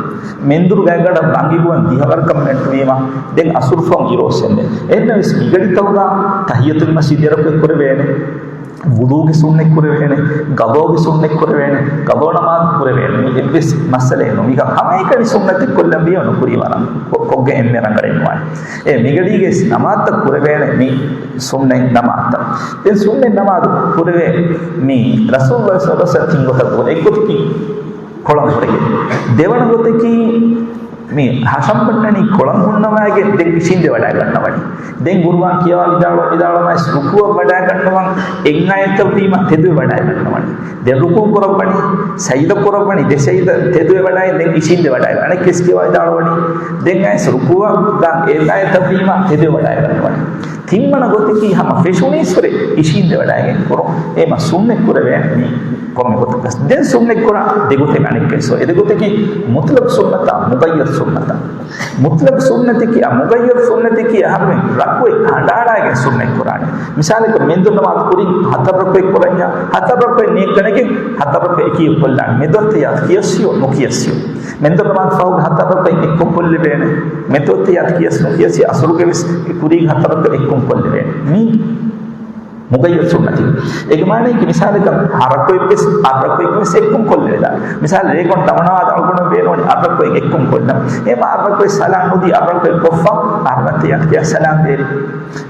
މެންދުރު ގާތްގަނޑަށް ބަނގި ގޮވަން ދިހަވަރަކަށް މިނެޓު ވީމަ، ދެން އަސުރު ފަހުން އިރު އޮއްސެންދެން. އެހެންނަމަވެސް މިގަޑިތަކުގަ ތަޙިއްޔަތުލް މަސްޖިދު ދެ ރަކުޢަތް ކުރެވޭނެ، ވުޟޫގެ ސުންނަތް ކުރެވޭނެ، ގަޟާގެ ސުންނަތް ކުރެވޭނެ، ގަޟާ ނަމާދު ކުރެވޭނެ. މި އެއްވެސް މައްސަލައެއް ނޫން. މިކަން ހަމައެކަނި ސުންނަތެއް ކޮށްލަން ވީމަ ނުކުރީމަ ނަމާދު ކޮށްގެން އެންމެ ރަނގަޅެއް ނުވާނެ. އެ މިގަޑީގެ ނަމާދުތައް ކުރެވޭނެ މި ސުންނަތް ނަމާދުތައް. ދެން ސުންނަތް ނަމާދު ކުރެވޭ މި ރަސޫލުﷲ ޞައްލަﷲ ޢަލައިހި ވަސައްލަމަ ތިން ގޮތަށް ގުޅޭ. އެއްގޮތަކީ ކޮޅަށް ހުރެގެން. ދެވަނަ ގޮތަކީ މި ހަށަން ބަންނަނީ ކޮޅަށް ހުންނަވައިގެން ދެން އިށީނދެ ވަޑައިގަންނަވަނީ. ދެން ގުރުއާން ކިޔަވާ ވިދާޅުވާ ވިދާޅުވާ ވިދާޅުވާ ވެސް ރުކޫޢަށް ވަޑައިގަންނަވަން އެއް އާޔަތަށް ވީމަ ތެދުވެ ވަޑައިގަންނަވަނީ. ދެން ރުކޫޢު ކުރައްވަނީ، ސަޖިދަ ކުރައްވަނީ، ދެ ސަޖިދަ ތެދުވެ ވަޑައި ދެން އިށީނދެ ވަޑައިގަން. އަނެއްކާވެސް ކިޔަވާ ވިދާޅުވަނީ. ދެން އައިސް ރުކޫޢަށް ދާން އެއް އާޔަތަށް ވީމަ ތެދުވެ ވަޑައިގަންނަވަނީ. ތިންވަނަ ގޮތަކީ ހަމަ ފެށުނީސް ހުރެ އިށީނދެ ވަޑައިގެން ކުރުން. އެމަ ސުންނަތް ކުރެވޭނެ މީ ކޮންމެ ގޮތަކަސް. ދެން ސުންނަތް ކުރާ ދެ ގޮތެއް އަނެއްކާވެސް. އެ ދެ ގޮތަކީ މުޠްލަޤު ސުންނަތާ، މުޤައްޔަދު ސުންނަތާ. މުޠްލަޤު ސުންނަތަކީ، އާ، މުޤައްޔަދު ސުންނަތަކީ އަހަރުމެން ރަކުޢަތް ކަނޑައަޅާގެން ސުންނަތް ކުރާނެ. މިސާލަކަށް މެންދުރު ނަމާދު ކުރިން ހަތަރު ރަކުޢަތް ކުރަންޏާ، ހަތަރު ރަކުޢަތް ނިޔަތް ކަނޑައިގެން ހަތަރު ރަކުޢަތް އެކީ ކޮށްލާނެ. މެދުއަށް ތައްޔާރަތު ކިޔަސް ހެޔޮ ނުކިޔަސް ހެޔޮ. މެންދުރު ނަމާދު ފަހުގެ ހަތަރު ރަކުޢަތް އެއްކޮށް ކޮށްލެވޭނެ. މެދުއަށް ތައްޔާރަތު ކިޔަސް ނުކިޔަސް ހެޔޮ. އަސުރުގެ ވެސް ކުރީގެ ހަތަރު ރަކުޢަތް އެއްކޮށް ކޮށްލެވޭނެ. މީ މުޤައްޔަދު ސުންނަތީ. އޭގެ މާނައަކީ މިސާލަކަށް ހަ ރަކުޢަތް ވެސް އަށް ރަކުޢަތް ވެސް އެއްކޮށް ކޮށްލެވިދާނެ. މިސާލަކަށް ރޭގަނޑު ދަމުނަމާދު އަޅުގަނޑު ބޭނުންވަނީ އަށް ރަކުޢަތް އެއްކޮށް ކޮށްލަން. އެ މަ އަށް ރަކުޢަތް ސަލާން ނުދީ އަށް ރަކުޢަތް ކޮށްފަ އަށް ރަކުޢަތް ތައްޔާރަތު ކިޔާ ސަލާން ދޭނެ.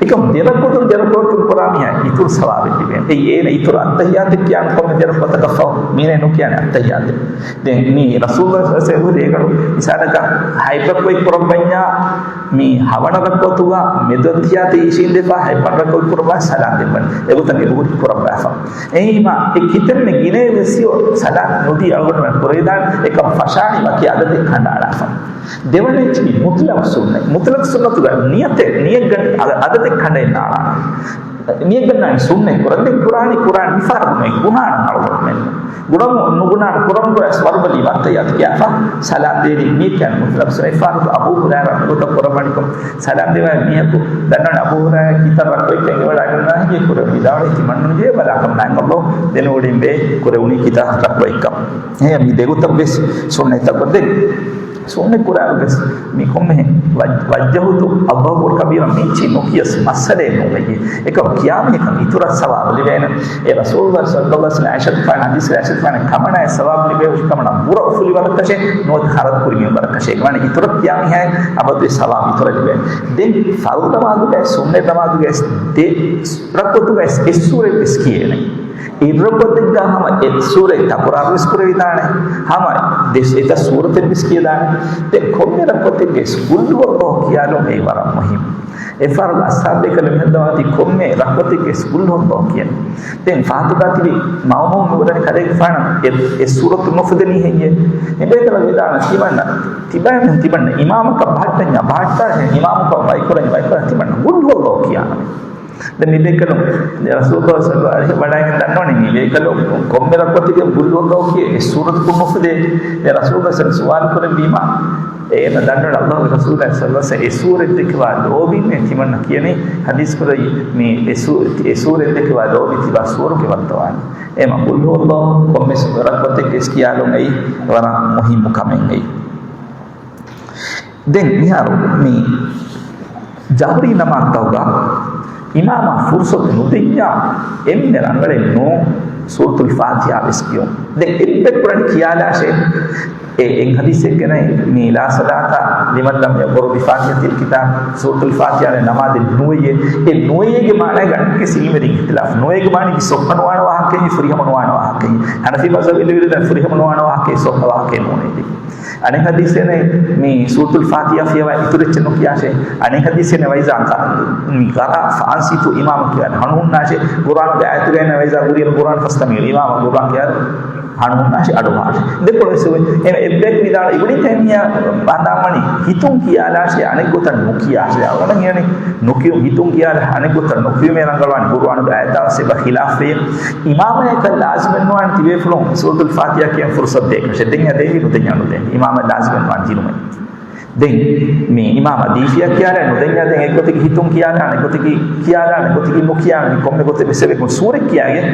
އެކަމް ދެ ރަކުޢަތުން ދެ ރަކުޢަތުން ކުރާ މީހާ އިތުރު ސަވާބެއް ލިބޭނެ. އެއީ އޭނަ އިތުރު އައްތަޙިއްޔާތެއް ކިޔާން ކޮންމެ ދެ ރަކުޢަތަކަށް ފަހު މީނަ ނުކިޔާނެ އައްތަޙިއްޔާތެއް. ދެން މީ ރަސޫލުﷲ ޞައްލަﷲ ޢަލައިހި ވަސައްލަމަ ރޭގަނޑު މިސާލަކަށް ހަތް ރަކުޢަތް ކުރައްވަންޏާ މި ހަވަނަ ރަކުޢަތުގަ މެދުއަށް ތައްޔާރަތު އިށީނދެފަ ހަތް ވަނަ ރަކުޢަތް ކުރައްވާ ސަލާން ދެއްވަން. އެގޮތަށް އެބަހުރި ކުރައްވާފަ. އެހީމަ އެ ކިތަންމެ ގިނައެއް ވެސް ހެޔޮ ސަލާން ނުދީ އަޅުގަނޑުމެން ކުރެވިދާނެ. އެކަމް ފަށާނީ ވަކި އަދަދެއް ކަނޑައަޅާފަ. ދެވަނަ އެއްޗަކީ މުޠްލަޤު ސުންނަތް. މުޠްލަޤު ސުންނަތުގަ ނިޔަތެއް، ނިޔަތްގަނޑި އަދަ-، އަދަދެއް ކަނޑައެއް ނާޅާނެ. ނިޔަތްގަންނާނީ ސުންނަތް ކުރަން. ދެން ކުރާނީ، ކުރާނީ މި ފަހަރު ނުވޭ، ގުނާނަން އަޅުގަނޑުމެން. ގުނަމު ނުގުނާނެ ކުރަމުން ވެސް ވަރުބަލީ ވަންތައް އަދި ކިޔާފަ ސަލާން ދޭނީ މީ ކިޔާނީ މުޠްލަޤު ސުންނަތް. އެއްފަހަރަކު އަބޫ ހުރައިރާ މިގޮތަށް ކުރައްވަނިކޮށް ސަލާން ދެވާ މީހަކު ދަންނަވަނީ އަބޫ ހުރައިރާ ކިތައް ރަކުޢަތް އެނގިވަޑައިގަންނަވާ ހެއްޔޭ ކުރެވިދާނެ ތިމަންނަ ނުޖެހޭ ބަލާކަށް ނާން އައްލާހު ދެނެވޮޑިން ވޭ ކުރެވުނީ ކިތައް ރަކުޢަތްކަން. އެހެން މި ދެގޮތަށް ވެސް ސުންނަތްތައް ކޮށްދޭ. ސުންނަތް ކުރާއިރު ވެސް މި ކޮންމެހެން ވައް-، ވައްޖަހުތު އައްލާހު އަކްބަރު ކަބީރާ މިއެއްޗެއް ނުކިޔަސް މައްސަލައެއް ނޫން. އެކަމް ކިޔާ މީހަކަށް އިތުރަށް ސަވާބު ލިބޭނެ. އެ ރަސޫލުﷲ ޞައްލަﷲ ޢަލައިހި ވަސައްލަމަ ޢާއިޝަތު ފާނަ ޙަދީޘް ޢާއިޝަތު ފާނަ ކަމަނާ ބުރަ އުފުލި ވަރަކަށެއް ނުވަތަ ހަރަދު ކުރި މިންވަރަކަށެއް. އެކަމަ އިތުރަށް ކިޔާ މީހާއަށް އަބަދުވެސް ސަވާބު އިތުރަށް ލިބޭނެ. ދެން ފަރުޟު ނަމާދުގައި ސުންނަތް ނަމާދުގައި ދެ ރަކުޢަތުގައި އެއް ސޫރަތް ވެސް ކިޔޭނެ. އެއް ރަކުޢަތެއްގަ ހަމަ އެއް ސޫރަތް ތަކުރާރު ވެސް ކުރެވިދާނެ. ހަމަ ދެ އެތައް ސޫރަތެއް ވެސް ކިޔަދާނެ. ދެން ކޮންމެ ރަކުޢަތެއްގައި ޤުލް ހުވައްލާހު ކިޔާލުން އެއީ ވަރަށް މުހިއްމު. އެއްފަހަރަކު އަޞްޙާބު ބޭކަލުން މިހެން ދަވާތީ ކޮންމެ ރަކުޢަތެއްގައި ޤުލް ހުވައްލާހު ކިޔަން. ދެން ފަހަތުގަ ތިބި މައުމޫމުން ނުބުނަނީ ކަލޭގެފާނަށް އެ، އެއް ސޫރަތު ނުފުދެނީ ހެއްޔޭ؟ މި ބޭކަލަށް ވިދާޅުވި ތިމަންނަ، ތިބާމީހުން ތިމަންނަ އިމާމަކަށް ބަހައްޓަންޏާ ބަހައްޓާށޭ، އިމާމަކަށް ވައިކުރަންޏާ ވައިކުރާށޭ، ތިމަންނަ ޤުލް ހުވައްލާހު ކިޔާނަން. ދެން މި ބޭކަލުން ރަސޫލުﷲ ޞައްލަﷲ ޢަލައިހި ވަސައްލަމަ ވަޑައިގެން ދަންނަވަނީ މި ބޭކަލުން ކޮންމެ ރަކުޢަތެއްގައި ޤުލް ހުވައްލާހު ކިޔޭ އެއް ސޫރަތަކުން ނުފުދޭ. ދެން ރަސޫލުﷲ ޞައްލަﷲ ޢަލައިހި ވަސައްލަމަ ސުވާލު ކުރެއްވީމަ، އޭނަ ދަންނަވަނީ އައްލާހުގެ ރަސޫލާ ޞައްލަﷲ ޢަލައިހި ވަސައްލަމަ އެއް ސޫރަތް ދެކެވާ ލޯބިން ތިމަންނަ ކިޔަނީ. ޙަދީޘް ކުރައްވަނީ މި އެއް ސޫ-، އެއް ސޫރަތް ދެކެވާ ލޯބި ތިބާ ސުވަރުގެ ވައްދަވާނެ. އެމަ ޤުލް ހުވައްލާހު ކޮންމެ ރަކުޢަތެއްގައި ކިޔާލުން އެއީ ވަރަށް މުހިއްމު ކަމެއް އެއީ. ދެން މިހާރު މި ޖަހުރީ ނަމާދުތަކުގަ އިމާމާ ފުރުޞަތު ނުދިއްޔާ އެންމެ ރަނގަޅެއް ނޫން ސޫރަތުލް ފާތިޙާ ވެސް ކިޔުން. ދެން އެއްބައި ކުރަން ކިޔާލާށޭ. އެ އެއް ޙަދީޘެއްގައި މި ލާ ޞަލާތަ ލިމަން ލަމް ޔަޤްރަ ބިފާތިޙަތިލް ކިތާބް، ސޫރަތުލް ފާތިޙާ ނަމާދެއް ނުވެއްޔޭ. އެ ނުވެއްޔޭގެ މާނައިގަ އަނެއްކަސް ޢިލްމުވެރިން އިޚްތިލާފު. ނުވެއްޔޭގެ މާނަ މި ސޮއްހަ ނުވާނެ ވާހަކައެއް، ފުރިހަމަ ނުވާނެ ވާހަކައެއް. ޙަނަފީ މަޒްހަބު އިނދެވިރިދަން ފުރިހަމަ ނުވާނެ ވާހަކައެއް، ސޮއްހަ ވާހަކައެއް ނޫނޭ. އަނެއް ޙަދީޘެއް މި ސޫރަތުލް ފާތިޙާ ފިޔަވާ އިތުރު އެއްޗެއް ނުކިޔާށޭ. އަނެއް ޙަދީޘެއް ވައިޒާ ޤަ-، މި ޤަރާ ފައަންޞިތު އިމާމަށް ކިޔާނެ ހަނުހުންނާށޭ. ޤުރްއާނުގެ އާޔަތުގައި ވައިޒާ ޤުރިއަލް ޤުރްއާން ފަސްތަމިޢު އިމާމަށް ޤުރްއާން ކިޔާނެ ހަނުހުންނާށޭ އަޑުއަހާށޭ. ދެކޮޅު ވެސް އެ-، އެއްބަޔަކު ވިދާޅު އިބްނު ތައިމިއްޔާ ހަނދާންވަނީ ހިތުން ކިޔާލާށޭ އަނެއްގޮތަށް ނުކިޔާށޭ. އަޅުގަނޑަށް ހީވަނީ ނުކިޔުން، ހިތުން ކިޔާލާ އަނެއްގޮތަށް ނުކިޔުމޭ ރަނގަޅުވާނެ ޤުރްއާނުގެ އާޔަތާ ވެސް އެބަ ޚިލާފްވޭ. އިމާމަށް އެކަން ލާޒިމެއް ނުވާނެ ތިބޭފުޅުން ސޫރަތުލް ފާތިޙާ ކިޔަން ފުރުޞަތު ދޭކަށެއް. ދެން އެ ދޭ ނުދެންޏާ ނުދޭ. އިމާމަށް ލާޒިމެއް ނުވާނެ ދިނުމެއް. ދެން މި އިމާމަށް ދީފިޔާ ކިޔާލާ ނުދެންޏާ ދެން އެއްގޮތަކީ ހިތުން ކިޔާލާނެ، އެއްގޮތަކީ ކިޔާލާނެ، އެއްގޮތަކީ ނުކިޔާނެ. މި ކޮންމެ ގޮތެއް ވެސް އެބަ ސޫރަތް ކިޔާގެން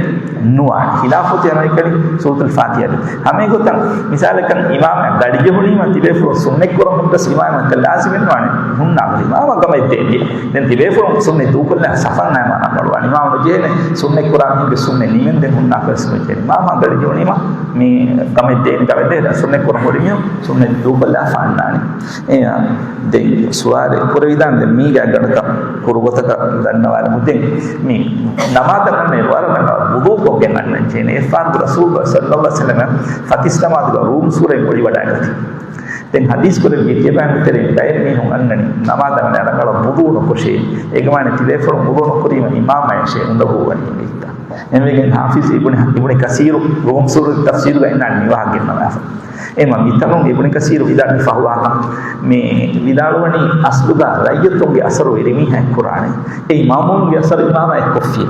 ނުވާނެ. ޚިލާފު ތިޔަ ނައިކަނި ސޫރަތުލް ފާތިޙާ. ހަމަ އެގޮތަށް މިސާލަކަށް އިމާމަށް ގަޑިޖެހުނީމަ ތިބޭފުޅުން ސުންނަތް ކުރަން ހުއްޓަސް އިމާމަށް ކަން ލާޒިމެއް ނުވާނެ. ހުންނާ އިމާމަށް ގަމައެއް ދޭން. ދެން ތިބޭފުޅުން ސުންނަތް ދޫކޮށްލާ ސަފަށް ނާ އިމާމަށް އަޑުއަހާނެ. އިމާމަށް ނުޖެހޭނެ ސުންނަތް ކުރާ މީހުންގެ ސުންނަތް ނިމެންދެން ހުންނާކަށް ނުޖެހޭނެ. އިމާމަށް ގަޑިޖެހުނީމަ މި ގަމައެއް ދޭނެ، ގަމައެއް ދޭ. ސުންނަތް ކުރަން ހުރި މީހުން ސުންނަތް ދޫކޮށްލާފަ އަންނާނެ. އެއާ، ދެން ސުވާލެއް ކުރެވިދާނެ. ދެން މީގެ އަގަޑަކަށް ކުރު ގޮތަކަށް ދަންނަވާލަމު. ދެން މި ނަމާދަށް އަންނަ ވަރަށް ރަނގަޅަށް ވުޟޫ ކޮށްގެން އަންނަން ޖެހޭނެ. އެއްފަހަރު ރަސޫލު ޞައްލައްލާހު ޢަލައިހި ވަސައްލަމަ ފަތިސް ނަމާދުގަ ރޫމް ސޫރައިން އޮޅިވަޑައިގަތީ. ދެން ޙަދީޘް ކުރެއްވި ތިޔަބައިމީހުން ތެރެއިން ގައެއް މީހުން އަންނަނީ ނަމާދަށް އަންނަ ރަނގަޅަށް ވުޟޫ ނުކޮށޭ. އޭގެ މާނަ ތިބޭފުޅުން ވުޟޫ ނުކުރީމަ އިމާމާއަށޭ އުނދަގޫވަނީ މިއްތާ. އެންމެގެން ޙާފިޒް އިބްނު، އިބްނު ކަސީރު ރޫމް ސޫރަތު ތަފްސީރުގަ އިންނާނީ މިވާހަކަ ގެންނަވާފަ. އެމަ މިތަނުން އިބްނު ކަސީރު ވިދާޅުވި ފަހުވާކަން މި ވިދާޅުވަނީ އަސްލުގަ ރައްޔިތުންގެ އަސަރު ވެރިމީހާ އެއްކުރާނެ. އެއީ މައުމޫމުންގެ އަސަރު އިމާމާ އެއްކޮށްފި.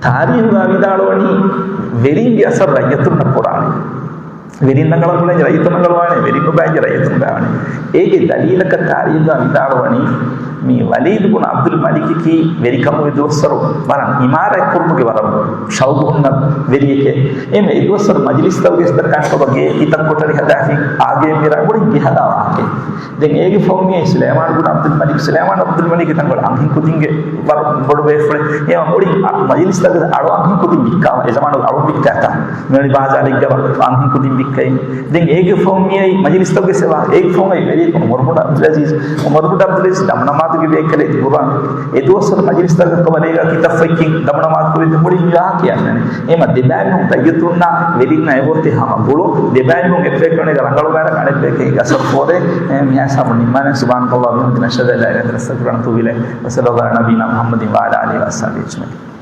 ތާރީހުގަ ވިދާޅުވަނީ ވެރިންގެ އަސަރު ރައްޔިތުންނަށް ކުރާނެ. ވެރިން ރަނގަޅަށް އުޅެން ރައްޔިތުން ރަނގަޅުވާނެ، ވެރިން ނުބައިން ރައްޔިތުން ނުބައިވާނެ. އޭގެ ދަލީލަކަށް ތާރީހުގަ ވިދާޅުވަނީ މި ވަލީދު ބުނު ޢަބްދުލް މަލިކަކީ ވެރިކަމުގެ ދުވަސްވަރު ވަރަށް އިމާރާތް ކުރުމުގެ ވަރަށް ޝައުގު ހުންނަ ވެރިއެކޭ. އެމެ އެ ދުވަސްވަރު މަޖިލިސްތަކުގެ ސަދަކާތް ކޮބަގޭ ކިތަން ކޮޓަރި ހަދާފި އާގޭ މިރާ ބުނި ގެ ހަދާ ވާހަކަ. ދެން އޭގެ ފަހު މިއީ ސުލައިމާން ބުނު ޢަބްދުލް މަލިކް، ސުލައިމާން ޢަބްދުލް މަލިކް ތަންކޮޅެއް އަންހެން ކުދިންގެ ވަރަށް ބޮޑު ބޭފުޅެއް. އެ މުޅި މަޖިލިސްތަކުގެ އަޅު އަންހެން ކުދިން ވިއްކާ، އެ ޒަމާނުގެ އަޅު ވިއްކާތާ. މިއުޅި ބާޒާރެއްގަ އަންހެން ކުދިން ވިއްކައި. ދެން އޭގެ ފަހު މިއައި މަޖިލިސްތަކުގެ ސެވާ، އޭގެ ފަހު އައި ވެރިޔަކު ޢުމަރު ބުނު ޢަބްދުލް ޢަޒީޒް، ޢުމަރު ބުނު ޢަބްދުލް ޢަޒީޒް ދަމުނަމާދުގެ ބޭކަލެއް ގުރާން. އެ ދުވަސްވަރު މަޖިލިސްތަކަށް ކޮބަލޭގަ ކިތައް ފޮތްކިން ދަމުނަމާދު ކުރި މުޅި ވާހަކަ އަންނަނީ. އެމަ ދެބައިމީހުން ރައްޔިތުންނާ ވެރިންނާ އެބައޮތީ ހަމަ ގުޅުން. ދެބައިމީހުން އެއްބަޔަކު އަނެކަ ރަނގަޅު ބަޔަކަށް އަނެއް ބަޔަކަށް އެއީ އަސަރު ފޯރޭ. އެ މިހާ ހިސާބުން ނިންމާނެ. سبحانك اللهم وبحمدك، نشهد أن لا إله إلا أنت، نستغفرك ونتوب إليك. وصلى الله على نبينا محمد وعلى آله وأصحابه أجمعين.